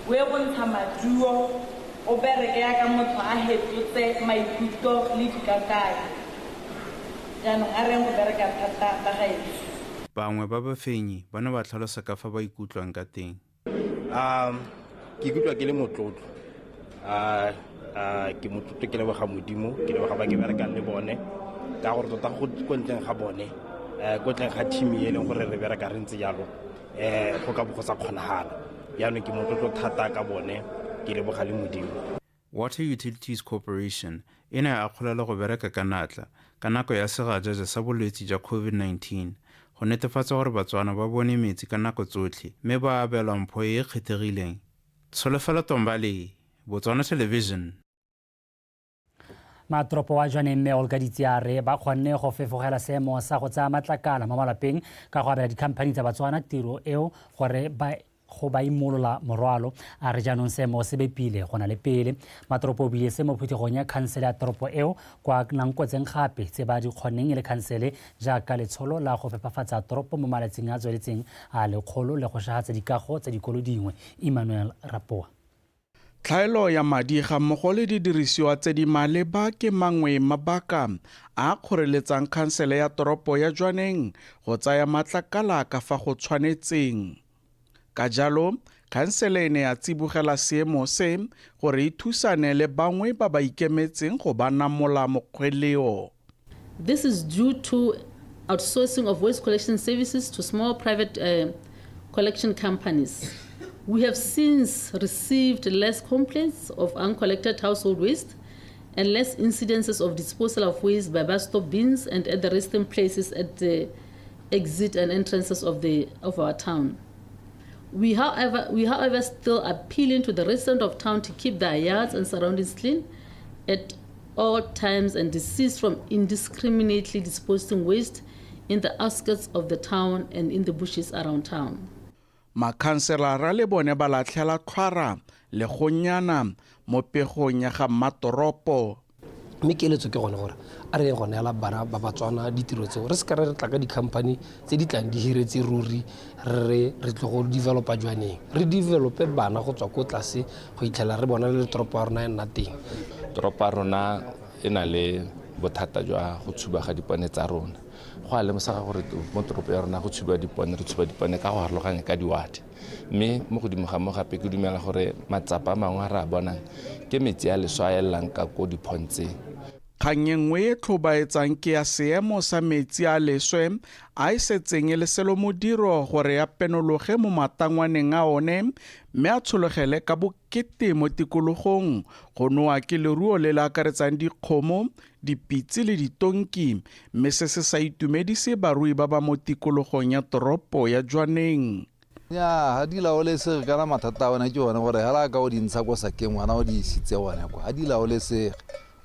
o ye go ntsha maduo, o bereke yaka motho a hetotse maikutlo le dikakanyo. Jaanong a reng go bereka thata ba gaetsho. Bangwe ba bafenyi ba ne ba tlhalosa ka fa ba ikutlwang ka teng. Ke ikutlwa ke le motlotlo. Ke motlotlo, ke leboga Modimo, ke leboga ba ke berekang le bone, ka gore tota go ko ntleng ga bone, ko ntleng ga team e leng gore re bereka re ntse jalo, go ka bo go sa kgonagala. Jaanong ke motlotlo thata ka bone, ke leboga le Modimo. Water Utilities Corporation e ne ya akgolela go bereka ka natla ka nako ya segajaja sa bolwetse jwa COVID-19 go netefatsa gore Batswana ba bone metsi ka nako tsotlhe, mme ba abelwa mpho e e kgethegileng. Tsholofelo Tombale, Botswana Television. Matoropo wa Jwaneng mme Olga Ditsi a re ba kgonne go fefogela seemo sa go tsaya matlakala mo malapeng ka go abela dikhamphani tsa Batswana tiro eo gore ba go ba imolola morwalo. A re jaanong seemo se bepile go na le pele. Matoropo o bile se mo phuthegong ya khansele ya toropo eo kwa nankotseng gape tse ba di kgonneng e le khansele, jaaka letsholo la go phepafatsa toropo mo malatsing a tsweletseng a 100 le go shagatsa dikago tsa dikolo dingwe. Emmanuel Rapoa. Tlhaelo ya madi ga mmogo le didirisiwa tse di maleba ke mangwe mabaka a kgoreletsang khansele ya toropo ya Jwaneng go tsaya matlakala ka fa go tshwanetseng. Ka jalo, khansele e ne ya tsibogela seemo se gore e thusane le bangwe ba ba ikemetseng go ba namola mokgweleo. This is due to outsourcing of waste collection services to small private collection companies. We have since received less complaints of uncollected household waste and less incidences of disposal of waste by bus stop bins and at the resting places at the exit and entrances of our town. We, however, still appealing to the residents of town to keep their yards and surroundings clean at all times and desist from indiscriminately disposing waste in the outskirts of the town and in the bushes around town. Makhanselara le bone ba latlhela tlhwara legonyana mo pegong ya ga mmatoropo. Mme keletso ke gone gore a re go neela bana ba Batswana ditiro tseo, re se ka re tla ka di-company tse di tlang di hiretse ruri, re re tle go developa Jwaneng. Re develope bana go tswa ko tlase go itlhela re bona le toropo ya rona e nna teng. Toropo ya rona e na le bothata jwa go tshuba ga dipone tsa rona. Go a lemosega gore mo toropo ya rona go tshubiwa dipone, re tshuba dipone ka go harologanya ka diwate. Mme mo godimo ga mo gape ke dumela gore matsapa a mangwe a re a bonang ke metsi a leswe a elelang ka ko diphontsheng. Kgang e nngwe e tlhobaetsang ke ya seemo sa metsi a leswe a e setseng e le selomodiro gore a penologe mo matangwaneng a one mme a tshologele ka bokete mo tikologong go nowa ke leruo le le akaretsang dikgomo, dipitse le ditonki mme se se sa itumedise barui ba ba mo tikologong ya toropo ya Jwaneng. Nnyaa, ga di laolesege kana mathata a one ke one gore hela ka o di ntsha ko sakeng ngwana o di isitse gone kwa ga di laolesege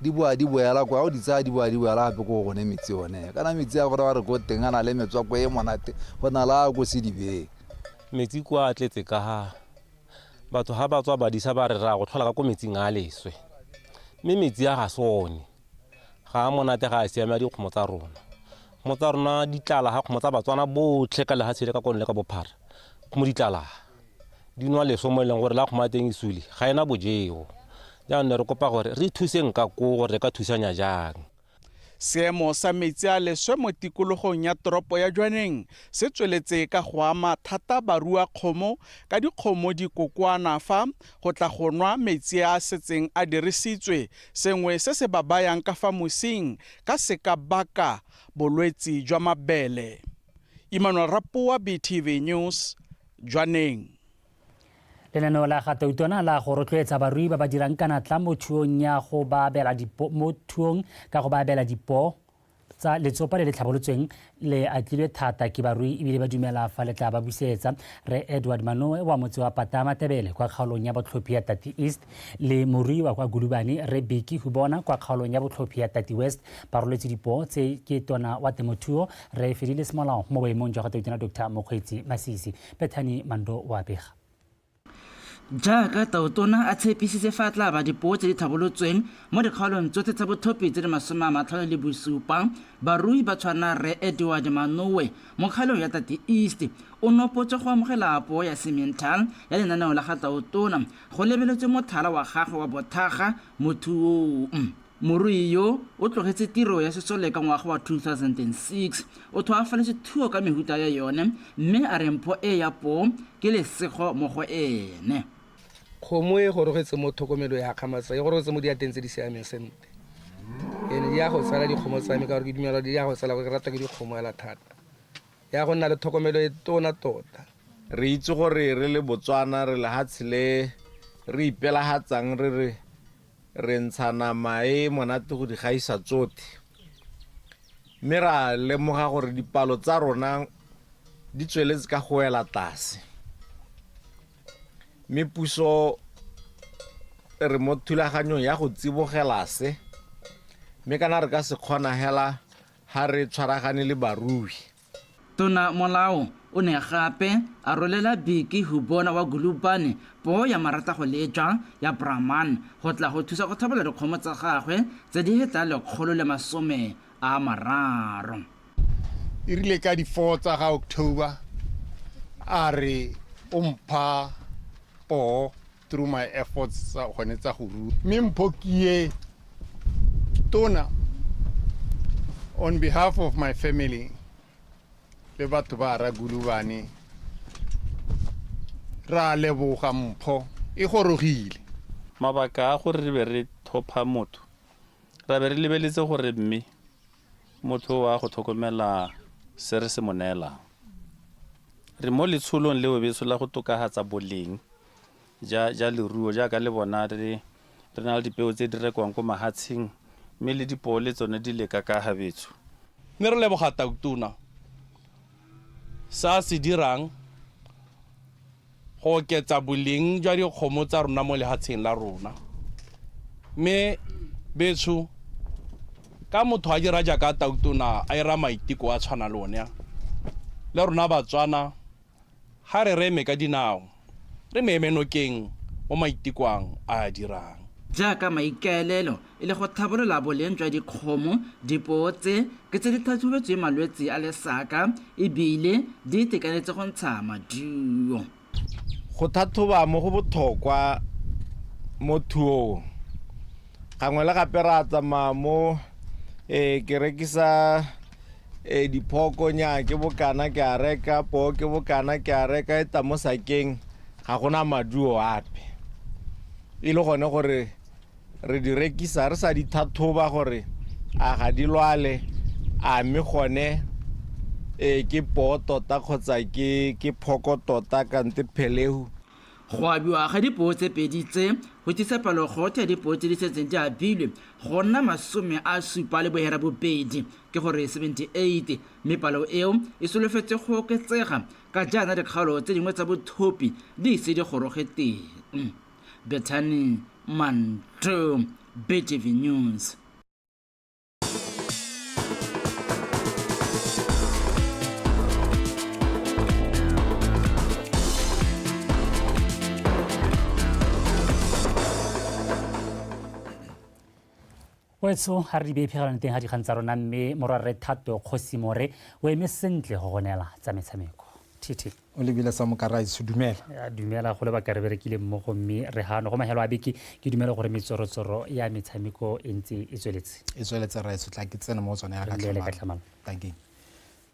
di boa di boela kwa o di tsaya di boa di boela gape ko gone metsi one kana metsi a gore ba re ko teng a na le metswako e monate go na le a ko sedibeng. Metsi kwa a tletse ka ga batho ga ba tswa badisa ba re ra go tlhola ka ko metsing a leswe mme metsi a ga se one ga a monate ga a siame a dikgomo tsa rona. Kgomo tsa rona di tlala ga kgomo tsa Batswana botlhe ka lehatshe le ka kono le ka bophara kgomo di tlala di nwa leso mo e leng gore la kgomo ya teng e sule ga ena bojeo. Jaanong ne re kopa gore re thuseng ka koo gore re ka thusanya jang. Seemo sa metsi a leswe mo tikologong ya toropo ya Jwaneng se tsweletse ka go ama thata baruakgomo ka dikgomo di kokoana fa go tla go nwa metsi a a setseng a dirisitswe, sengwe se se ba bayang ka fa mosing ka se ka baka bolwetsi jwa mabele. Emmanuel Rapoa, BTV News, Jwaneng. Lenaneo la ga Tautona la go rotloetsa barui ba ba dirang ka natla mo thuong ya go ba abela dipo mo thuong ka go ba abela dipo tsa letsopa le le tlhabolotsweng le atlilwe thata ke barui ebile ba dumela fa le tla ba busetsa. Rre Edward Manoe wa motse wa Patamatebele kwa kgaolong ya botlhophi ya Tati East le morui wa kwa Gulubane Rre Biki Hubona kwa kgaolong ya botlhophi ya Tati West ba roletswe dipoo tse ke tona wa temothuo Rre Fedile Semolao mo boemong jwa ga Tautona Dr Mokgweetsi Masisi. Bethany Mando wa bega. Jaaka Tautona a tshepisitse fa a tla aba dipoo tse di tlhabolotsweng mo dikgaolong tsotlhe tsa botlhophi tse di 57, barui ba tshwana Rre Edward Manowe mo kgaolong ya Tati East o nopotswe go amogela poo ya Simmental ya lenaneo la ga Tautona go lebeletswe mothala wa gagwe wa bothaga mo thuong. Morui yo o tlogetse tiro ya sesole ka ngwaga wa 2006. O thoafaletse thuo ka mehuta ya yone mme a re mpho e ya poo ke lesego mo go ene. Kgomo e gorogetse mo tlhokomelo e hakgamatsa, e gorogetse mo diateng tse di siameng sentle. Ene di ya go tsala dikgomo tsa me ka gore ke dumela di ya go tsala gore ke ratwa ke dikgomo hela thata. Ya go nna le tlhokomelo e tona tota. Re itse gore re le Botswana re lehatshe le re ipelahatsang re re Re ntsha nama e e monate go di gaisa tsothe, mme ra lemoga gore dipalo tsa rona di tsweletse ka go wela tlase. Mme puso re mo thulaganyong ya go tsibogela se, mme kana re ka se kgona hela ha re tshwaragane le barui. Tona Molao o ne gape a rolela Biki Hubona wa Gulubane poo ya marata-go-lejwa ya Brahman go tla go thusa go tlhabola dikgomo tsa gagwe tse di hetang 130. E rile ka di 4 tsa ga October a re o mpha poo through my efforts tsa gone tsa go rua mme mpho ke ye tona on behalf of my family le batho ba Ragulubane ra leboga mpho e gorogile. Mabaka a gore re be re thopha motho ra be re lebeletse gore mme motho wa go tlhokomela se re se mo neelang. Re mo letsholong leo betsho la go tokahatsa boleng ja, ja leruo jaaka le bona re, re na le dipeo tse di rekwang ko mahatsheng mme le dipoo le tsone di leka ka ga betsho. Mme re leboga Tautona se a se dirang go oketsa boleng jwa dikgomo tsa rona mo lehatsheng la rona. Mme betsho ka motho a dira jaaka Tautona a ira maiteko a tshwana le one a, le rona Batswana ga re reme ka dinao, re mo eme nokeng mo maitekoang a a dirang. Jaaka maikaelelo e le go tlhabolola boleng jwa dikgomo, dipoo tse ke tse di tlhatlhobetsweng malwetse a lesaka e bile di itekanetse go ntsha maduo. Go tlhatlhoba mo go botlhokwa mo thuong. Gangwe le gape ra tsamaya mo ke rekisa Diphoko nya ke bokana ke a reka, poo ke bokana ke a reka, e tla mo sakeng ga gona maduo ape. E le gone gore re di rekisa re sa di thathoba gore a ga di lwale, a mme gone ke poo tota kgotsa ke phoko tota kante phelehu. Go abiwa ga dipoo tse pedi tse go tlisa palogotlhe ya dipoo tse di setseng di abilwe go nna 78, ke gore 78, mme palo eo e solofetse go oketsega ka jaana dikgaolo tse dingwe tsa bothopi di ise di goroge teng. Bethany Manto, BTV News. Wetso ga re di bee phegelano teng ga dikgang tsa rona, mme morwarre Thato Kgosimore o eme sentle go go neela tsa metshameko. TT. O lebile sa mokarai, dumela. Ya, dumela go lebaka re berekile mmogo mme re gano go mahelo a beke ke dumela gore metsorotsoro ya metshameko e ntse e tsweletse. E tsweletse rraetsho, tla ke tsene mo tsone ya ka Re lele ka tlhamalo. tlhamalo. Thank you.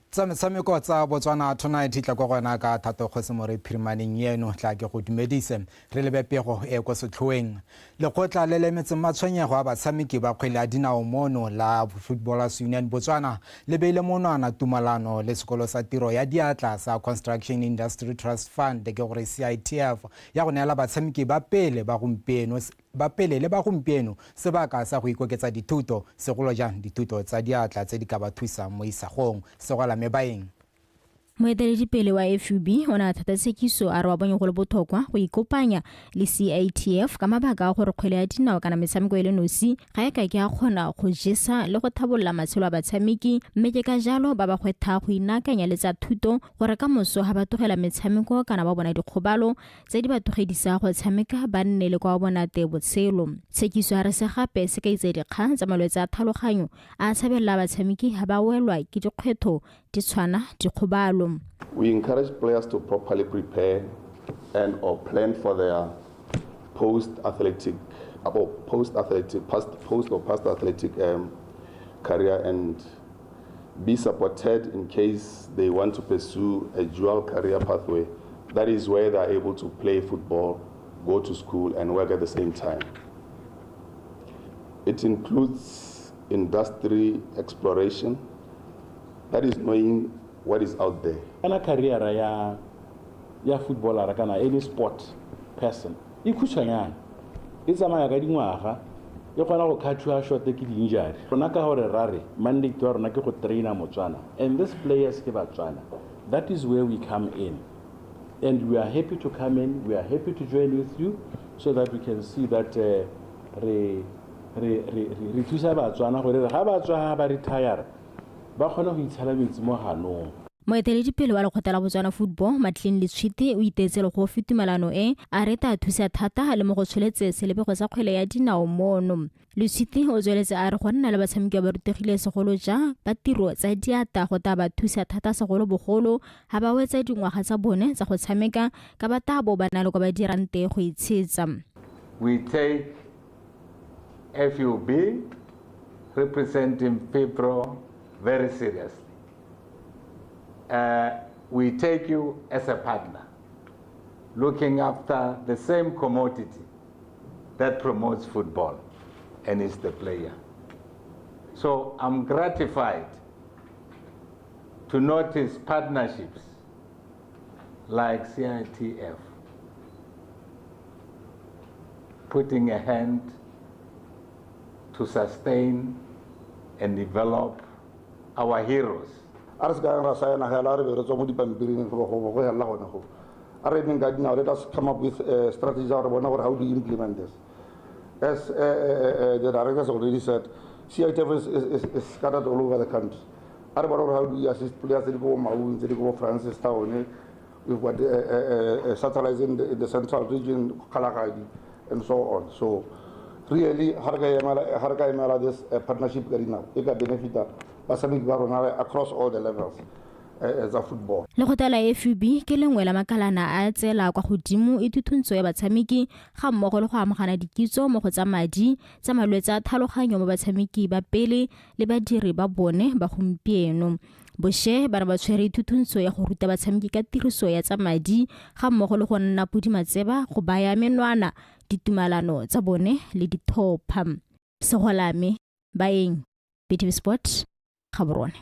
Tsa metshameko tsa Botswana Tonight tla kwa go wena ka Thato Kgosimore phirimaneng eno, tla ke go dumedise. Re lebe pego e ko setlhoeng. Lekgotla le le emetseng matshwenyego a batshameki ba kgwele ya dinao mono la Footballers Union Botswana le beile monwana tumalano le sekolo sa tiro ya diatla sa Construction Industry Trust Fund, ke gore CITF, ya go neela batshameki ba pele ba gompieno ba pele le ba gompieno sebaka sa go ikoketsa dithuto, segolo jang dithuto tsa diatla tse di ka ba thusang mo isagong. Segwala Mebaeng. Moeteledipele wa FUB o ne a thata tshekiso a re wa bonye go le botlhokwa go ikopanya le CITF ka mabaka a gore kgwele ya dinao kana metshameko e le nosi ga e ka ke a kgona go jesa le go thabolola matshelo a batshameki, mme ke ka jalo ba ba gwetlha go inaakanya le tsa thuto gore ka moso ga ba tlogela metshameko kana ba bona dikgobalo tse di ba tlogedisa go tshameka ba nne le kwa bona te botshelo. Tshekiso a re se gape se ka itse dikgang tsa malwetse a tlhaloganyo a tshabelela batshameki ga ba welwa ke dikgwetho di tshwana dikgobalo. We encourage players to properly prepare and or plan for their post-athletic or post-athletic, past, post or past athletic career and be supported in case they want to pursue a dual career pathway. That is where they are able to play football, go to school and work at the same time. It includes industry exploration, that is knowing what is out there. Kana career ya footballer kana any sport person e khutshwanyane, e tsamaya ka dingwaga, e kgona go cut-iwa short ke di-injury. Rona ka gore ra re mandate wa rona ke go traina Motswana, and these players ke Batswana. That is where we come in, and we are happy to come in, we are happy to join with you so that we can see that re thusa Batswana gore ga ba tswa ba retire ba kgone go itshela metsi mo ganong. Moeteledipele wa lekgotla la Botswana Football Maclean Letshwiti o itetse le go tumelano e a re ta thusa thata le mo go tsholetse selebego sa kgwele ya dinao mono. Letshwiti o tsweletse a re go nna le batshameki ba rutegile segolo jang ba tiro tsa diata go ta ba thusa thata segolobogolo ga ba wetsa dingwaga tsa bone tsa go tshameka ka ba tabo ba na le kwa ba dirang teng go itshetsa. We take FUB representing FIFPro very seriously. We take you as a partner, looking after the same commodity that promotes football and is the player. So I'm gratified to notice partnerships like CITF putting a hand to sustain and develop our heroes. A re se ka ra saena hela re be re tswa mo dipampiring go hela gone go. A re emeng ka dinao, let us come up with a strategy ya gore bona gore how do you implement this. As the directors already said, CITF is scattered all over the country. A re bona gore how do you assist players tse di ko bo Maun, tse di ko bo Francistown, we've got satellites in the central region, Kgalagadi, and so on. So really, ha re ka emela this partnership ka dinao, e ka benefita batshameki ba rona across all the levels. tsa football. Lekgotla la FUB ke lengwe la makalana a tseela kwa godimo ithutuntsho ya batshameki ga mmogo le go amogana dikitso mo go tsa madi, tsa malwetse a tlhaloganyo mo batshameki ba pele le badiri ba bone ba gompieno. Boshe ba ne ba tshwere ithutuntsho ya go ruta batshameki ka tiriso ya tsa madi ga mmogo le go nna podimatseba go baya menwana ditumalano tsa bone le dithopha. Segolame, Baeng, BTV Sport, Gaborone.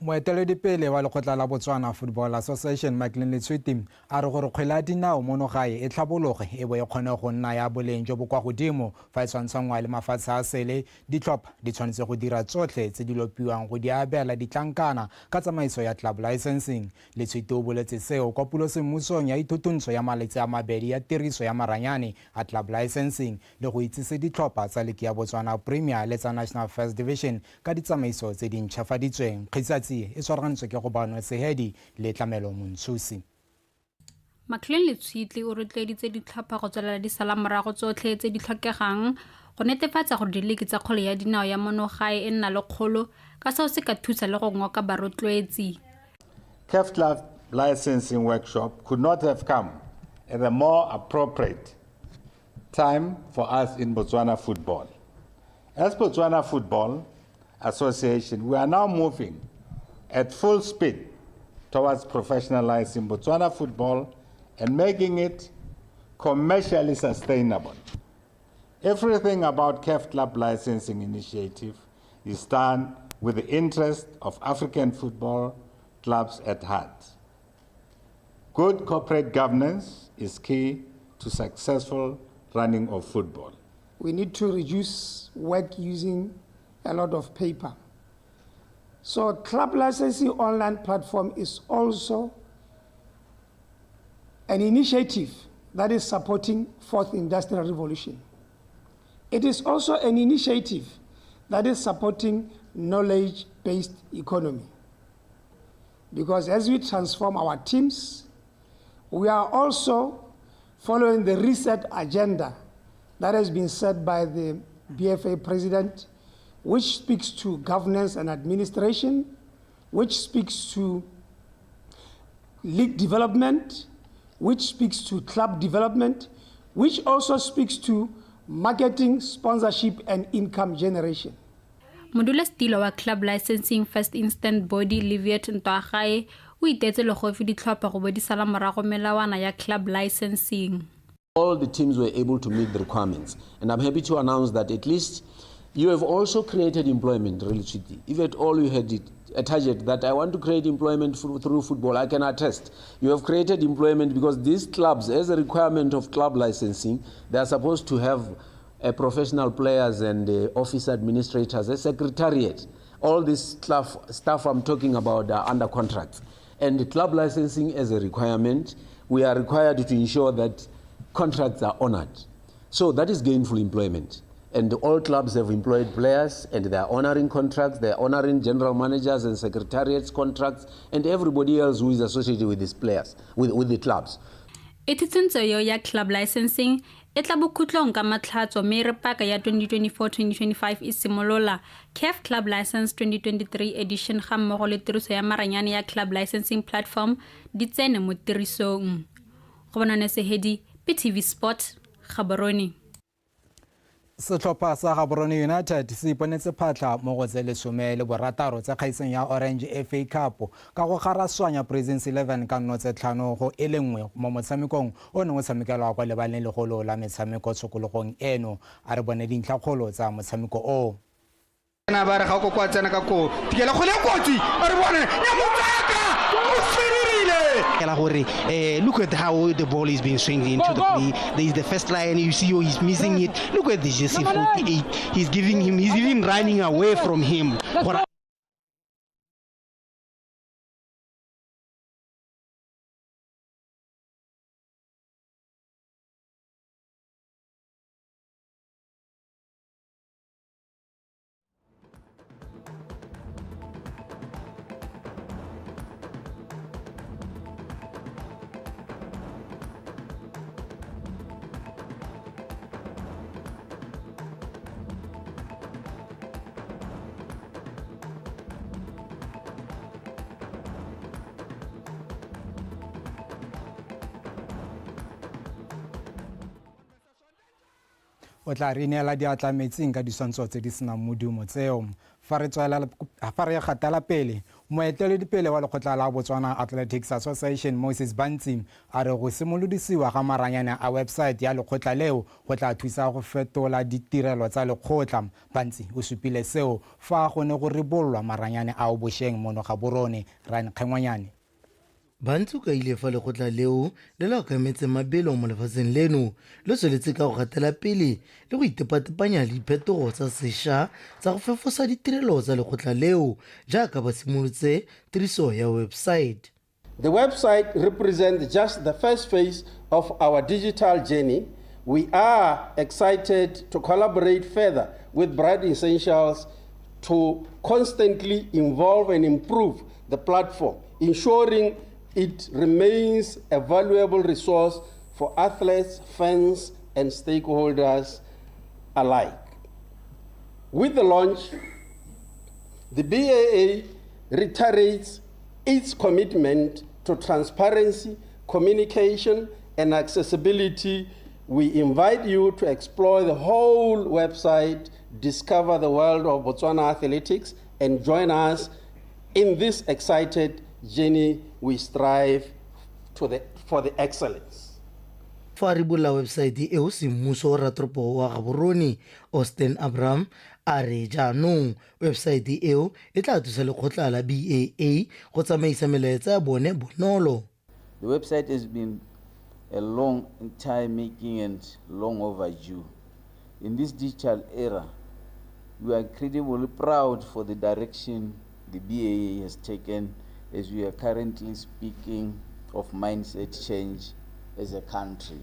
Moeteledipele wa lekgotla la Botswana Football Association Maclean Letshwiti a re gore kgwele ya dinao mono gae e tlhabologe e bo e kgone go nna ya boleng jo bo kwa godimo fa e tshwantshangwa le mafatshe a sele, ditlhopha di tshwanetse go dira tsotlhe tse di lopiwang go di abela ditlankana ka tsamaiso ya club licensing. Letshwiti o boletse seo kwa pulosemmusong ya ithutuntsho ya malatsi a mabedi ya tiriso ya maranyane a club licensing le go itsise ditlhopha tsa liki ya Botswana Premier le tsa National First Division ka ditsamaiso tse di ntšhafaditsweng. Kgitsatsi e tshwaragantswe ke Gobanwe Sehedi le Tlamelo Montshusi. Maclean Letshwitli o rotloeditse ditlhopha go tswelela di sala morago tsotlhe tse di tlhokegang go netefatsa gore diliki tsa kgwele ya dinao ya mono gae e nna le kgolo ka seo se ka thusa le go ngoka barotloetsi. CAF Club licensing workshop could not have come at a more appropriate time for us in Botswana football. As Botswana Football Association, we are now moving at full speed towards professionalizing Botswana football and making it commercially sustainable. Everything about CAF Club licensing initiative is done with the interest of African football clubs at heart. Good corporate governance is key to successful running of football. We need to reduce work using a lot of paper. So club licensing online platform is also an initiative that is supporting fourth industrial revolution. It is also an initiative that is supporting knowledge-based economy. Because as we transform our teams, we are also following the reset agenda that has been set by the BFA president, which speaks to governance and administration, which speaks to league development, which speaks to club development, which also speaks to marketing, sponsorship, and income generation. Modulasetilo wa Club Licensing First Instant Body Leviet Ntwaagae o iteetse legofi ditlhopha go bo di sala morago melawana ya club licensing. All the teams were able to meet the requirements. And I'm happy to announce that at least you have also created employment, really, Chiti. If at all you had it, a target that I want to create employment through football, I can attest. You have created employment because these clubs, as a requirement of club licensing, they are supposed to have professional players and office administrators, a secretariat. All this staff I'm talking about are under contracts. And the club licensing as a requirement, we are required to ensure that contracts are honored. So that is gainful employment. And all clubs have employed players, and they are honoring contracts, they are honoring general managers and secretariats contracts, and everybody else who is associated with these players, with the clubs. Ithutuntsho eo ya club licensing e tla bokhutlong ka Matlhatso mme re paka ya 2024-2025 e simolola CAF Club License 2023 edition ga mmogo le tiriso ya maranyane ya club licensing platform di tsene mo tirisong. Go bonane Sehedi, BTV Sport, Gaborone. Setlhopha sa Gaborone United se iponetse phatlha mo go tse 16 tsa kgaisano ya Orange FA Cup ka go garaswanya Prisons 11 ka 0-5 1 mo motshamekong o neng o tshamekelwa kwa lebaleng legolo la metshameko tshokologong eno. A re bone dintlhakgolo tsa motshameko o. Na ba re ga o kwa tsena ka koo tikela kgole ya kotsi, a re bone Nyamutsaka o feririle. Gore look at how the ball is being swinged into the play. There is the first line, you see, oh, he's missing it. Look at the jersey 48. He's giving him, he's even running away from him. Gore O tla re neela diatla metsing ka diswantsho tse di senang modumo tseo. Fa re tswelela fa re gatela pele, moeteledipele wa lekgotla la Botswana Athletics Association Moses Bantsi a re go simolodisiwa ga maranyane a website ya lekgotla leo go tla thusa go fetola ditirelo tsa lekgotla. Bantsi o supile seo fa go ne go ribololwa maranyane ao bosheng mono Gaborone. Ryan Kgengwanyane. Bantsi o kaile fa lekgotla leo le le okametseng mabelo mo lefatsheng leno le tsweletse ka go gatela pele le go itepatepanya le diphetogo tsa sesha tsa go fefosa ditirelo tsa lekgotla leo jaaka ba simolotse tiriso ya website. The website represents just the first phase of our digital journey. We are excited to collaborate further with Bright Essentials to constantly evolve and improve the platform, ensuring it remains a valuable resource for athletes, fans, and stakeholders alike. With the launch, the BAA reiterates its commitment to transparency, communication, and accessibility. We invite you to explore the whole website, discover the world of Botswana athletics, and join us in this excited journey we strive to the, for the excellence. Fa a ribolola websaete eo semmuso, ratoropo wa Gaborone, Austin Abraham a re jaanong websaete eo e tla thusa lekgotla la BAA go tsamaisa melaetsa ya bone bonolo. The website has been a long time making and long overdue. In this digital era, we are incredibly proud for the direction the BAA has taken as we are currently speaking of mindset change as a country.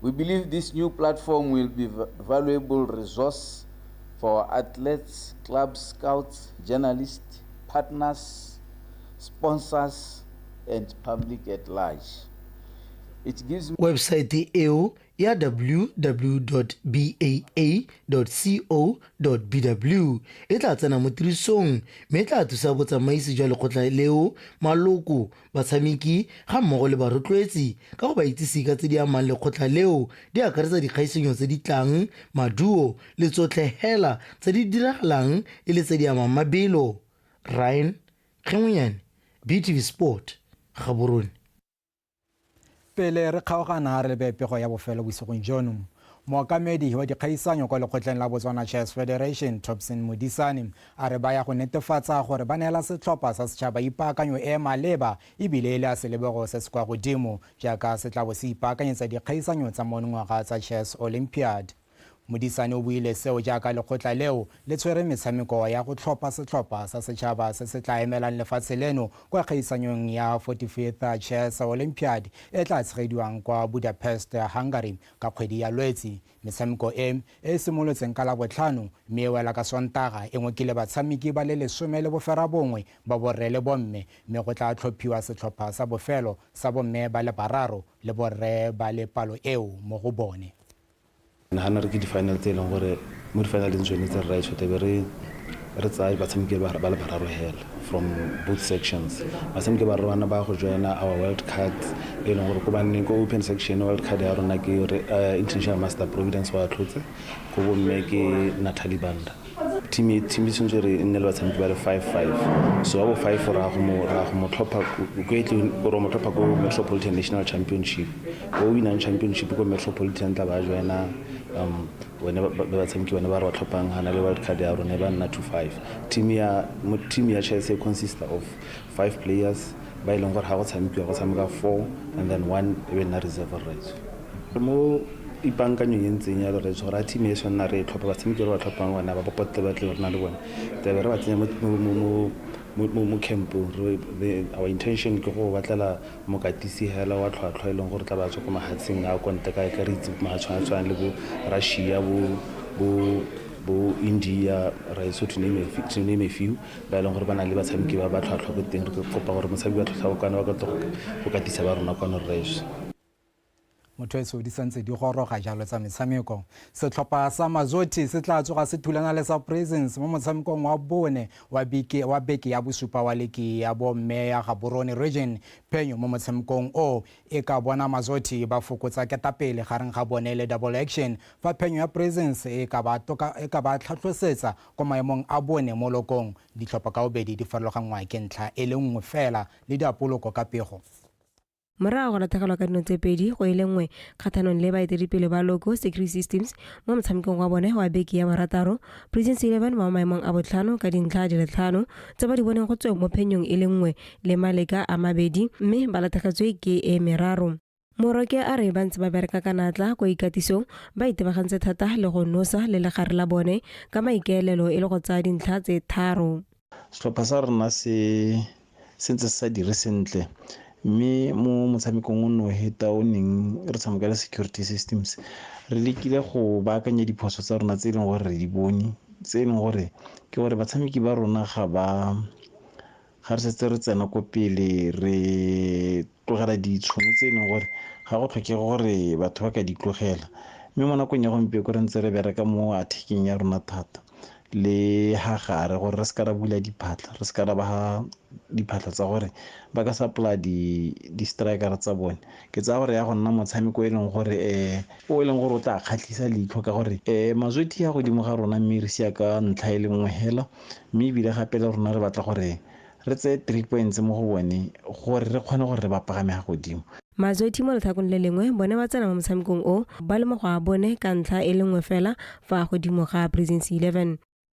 We believe this new platform will be valuable resource for our athletes, clubs, scouts, journalists, partners, sponsors, and public at large. It gives Website eo ya www.baa.co.bw e tla tsena mo tirisong mme e tla thusa botsamaisi jwa lekgotla leo, maloko, batshameki ga mmogo le barotloetsi ka go ba itsise ka tse di amang lekgotla leo, di akaretsa dikgaisanyo tse di tlang, maduo le tsotlhe hela tse di diragalang e le tse di amang mabelo. Ryan Kgengwenyane, BTV Sport, Gaborone. Pele re kgaogana, re lebe pego ya bofelo bosigong jono. Mookamedi wa dikgaisanyo kwa lekgotleng la Botswana Chess Federation, Thompson Modisane, a re ba ya go netefatsa gore ba neela setlhopha sa setšhaba ipaakanyo e e maleba ebile e le ya selebego se se kwa godimo jaaka se tla bo se ipaakanyetsa dikgaisanyo tsa monongwaga tsa Chess Olympiad. Modisane o buile seo jaaka lekgotla leo le tshwere metshameko ya go tlhopha setlhopha sa setšhaba se se tla emelang lefatshe leno kwa kgaisanyong ya 45th Chess Olympiad e tla tshegediwang kwa Budapest, Hungary ka kgwedi ya Lwetsi. Metshameko e e simolotseng ka Labotlhano mme e wela ka Sontaga e ngokile batshameki ba le 19 ba borre le bomme, mme go tla tlhophiwa setlhopha sa bofelo sa bomme ba le bararo le borre ba le palo eo mo go bone. Nagana re ke di-final tse e leng gore mo di-finaleng tsone tse rraetsho tebe re re tsaya batshameki ba le bararo hela from both sections. Batshameki ba rona ba go joina our world cards e leng gore ko banneng ko open section, world card ya rona ke International Master Providence wa tlhotse, ko bomme ke Natalie Banda. Team e tshwanetse re nne le batshameki ba le five five, so wa bo five ra go mo tlhopha ko e tle gore mo tlhopha ko Metropolitan National Championship. O winang championship ko Metropolitan tla ba joina bone ba batshameki bone ba re ba tlhophang gana le wild card ya rone ba nna 2-5. Team ya mo team ya chess e consist of five players ba e leng gore ga go tshamekiwa go tshameka four and then one e be nna reserve rights. Mo ipankanyong e ntseng yalo re gore a team e tshwanna re e tlhopha, batshameki re ba tlhophang bona ba popotle ba tle re na le bone, tlabe re ba tsenya mo campong. Our intention ke go batlela mokatisi hela wa tlhwatlhwa e leng gore tla ba tswa ko mahatsheng a kontle ka ka re itse mahatsho a tshwanang le bo Russia, bo India, right, so to name a few, ba e leng gore ba na le batshameki ba ba tlhwatlhwa ko teng. Re kopa gore motshameki wa tlhwatlhwa kwana ba ka tlo go katisa ba rona kwano rraetsho. Motho eso di santse di goroga jalo tsa metshameko. Setlhopha sa Mazothi se tla tsoga se thulana le sa Prisons mo motshamekong wa bone wa beke wa beke ya bosupa wa liki ya bomme ya Gaborone Region. Phenyo mo motshamekong o e ka bona Mazothi ba fokotsa ketapele gareng ga bone le Double Action, fa phenyo ya Prisons e ka ba toka e ka ba tlhatlhosetsa kwa maemong a bone mo lokong. Ditlhopha ka bobedi di farologanngwa ke ntlha e le nngwe fela le diapoloko ka pego. Morago go latlhegelwa ka dino tse 2 go e le 1 kgathanong le baeteledipele ba Loco Security Systems mo motshamekong wa bone wa beke ya borataro, Prisons 11 ba mo maemong a botlhano ka dintlha di le tlhano tse ba di boneng go tsweng mo phenyong e le nngwe le maleka a mabedi mme ba latlhegetswe ke e meraro. Moroke a re ba ntse ba bereka ka natla kwa ikatisong ba itebagantse thata le go nosa le legare la bone ka maikaelelo e le go tsaya dintlha tse tharo. Setlhopha sa rona se sentse se sa dire sentle mme mo motshamekong o no heta o neng re tshameka le Security Systems, re lekile go baakanya diphoso tsa rona tse e leng gore re di bone, tse e leng gore ke gore batshameki ba rona ga ba ga re setse re tsena ko pele re tlogela ditšhono tse e leng gore ga go tlhokege gore batho ba ka di tlogela. Mme mo nakong ya gompieno re ntse re bereka mo attack-eng ya rona thata le ha gare gore re se ka ra bula diphatlha, re se ka ra ba diphatlha tsa gore ba ka supply di-striker tsa bone. Ke tsaya gore ya go nna motshameko e leng gore o e leng gore o tla kgatlhisa leitlho ka gore Mazothi ya godimo ga rona mme re sia ka ntlha e le nngwe hela, mme ebile gape le rona re batla gore re tseye 3 points mo go bone gore re kgone gore re ba pagame ga godimo. Mazothi mo letlhakong le lengwe bone ba tsena mo motshamekong o ba le mo go a bone ka ntlha e le nngwe fela fa godimo ga Prisons 11.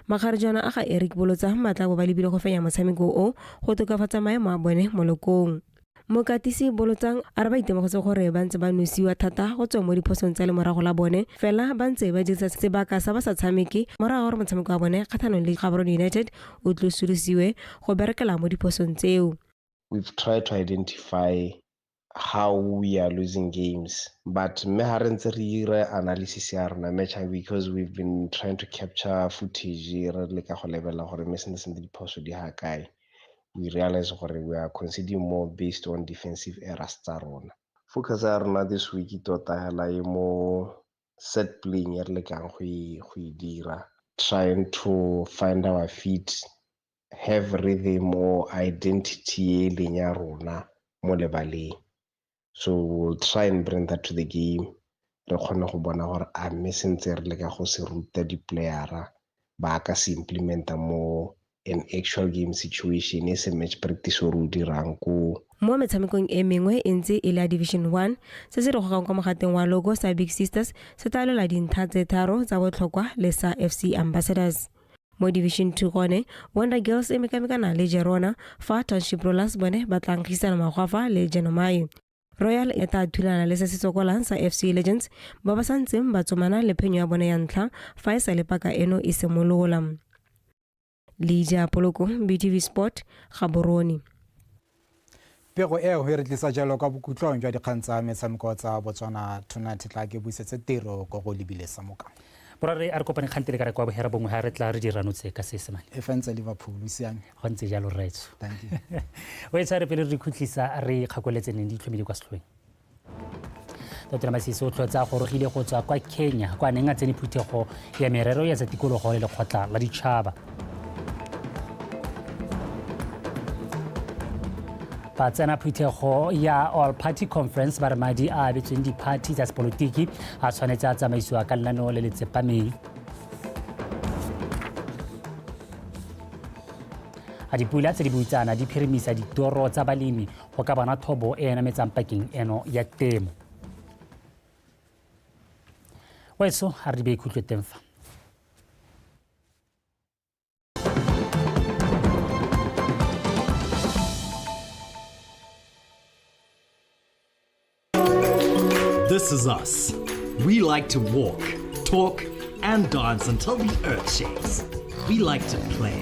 Makgarejwana a ga Eric Bolotsa ba tla bo ba lebile go fenya motshameko o go tokafatsa maemo a bone mo lokong. Mokatisi Bolotsang a re ba itemogetse gore ba ntse ba nosiwa thata go tswa mo diphosong tsa lemorago la bone, fela ba ntse ba dirisa sebaka sa ba sa tshameke morago ga gore motshameko wa bone kgatlhanong le Gaborone United o tlosolosiwe go berekela mo diphosong tseo. We've tried to identify how we are losing games, but mme ha re ntse re ira analysis ya rona match because we've been trying to capture footage re leka go lebelela gore mme sentle sentle diphoso di ha kae. We realize gore we are conceding more based on defensive errors tsa rona. Focus ya rona this week tota hela e mo set playing e re lekang go e dira, trying to find our feet, have rhythm or identity e leng ya rona mo lebaleng. So we'll try and bring that to the game. Re kgone go bona gore a mme sentse re leka go se ruta di-playera ba ka se implementa mo an actual game situation e se match practice o re o dirang ko. Mo metshamekong e mengwe e ntse e le ya Division 1, se se re gogang kwa mogateng wa logo sa Big Sisters se tla lwela dintlha tse tharo tsa botlhokwa le sa FC Ambassadors. Mo Division 2 gone, Wonder Girls e mekamekana le Gerona, fa Township Rollers bone ba tla nkgisana magwafa le Genomai. Royal e tla thulana le se se tsokolang sa FC Legends ba ba santseng ba tsomana le phenyo ya bone ya ntlha fa e sa le paka eno e simolola. Lydia Poloko, BTV Sport, Gaborone. Pego eo e re tlisa jalo kwa bokhutlong jwa dikgang tsa metshameko tsa Botswana Tonight. Tla ke buisetse tiro ko go lebile sa moka. Borare a re kopane kgantele ka re kwa bohera bongwe ha re tla re dira notse ka Seesemane. E fentse Liverpool o siame. Go ntse jalo rraetsho. Thank you. O e tshware pele re khutlisa re kgakoletse neng di itlhomile kwa setlhoeng. Dr. Masisi o tlhotse a gorogile go tswa kwa Kenya kwa neng a tsene phuthego ya merero ya tsa tikologo le lekgotla la ditšhaba. Ba tsena phuthego ya All Party Conference ba re madi a abetsweng diphathi tsa sepolotiki a tshwanetse a tsamaisiwa ka lenaneo le le tsepameng. A dipula tse di boutsana di phirimisa ditoro tsa balemi go ka bona thobo e nametsang pakeng eno ya temo. Weso a re di be ikhutlo teng fa. This is us. We like to walk, talk, and dance until the earth shakes. We like to play.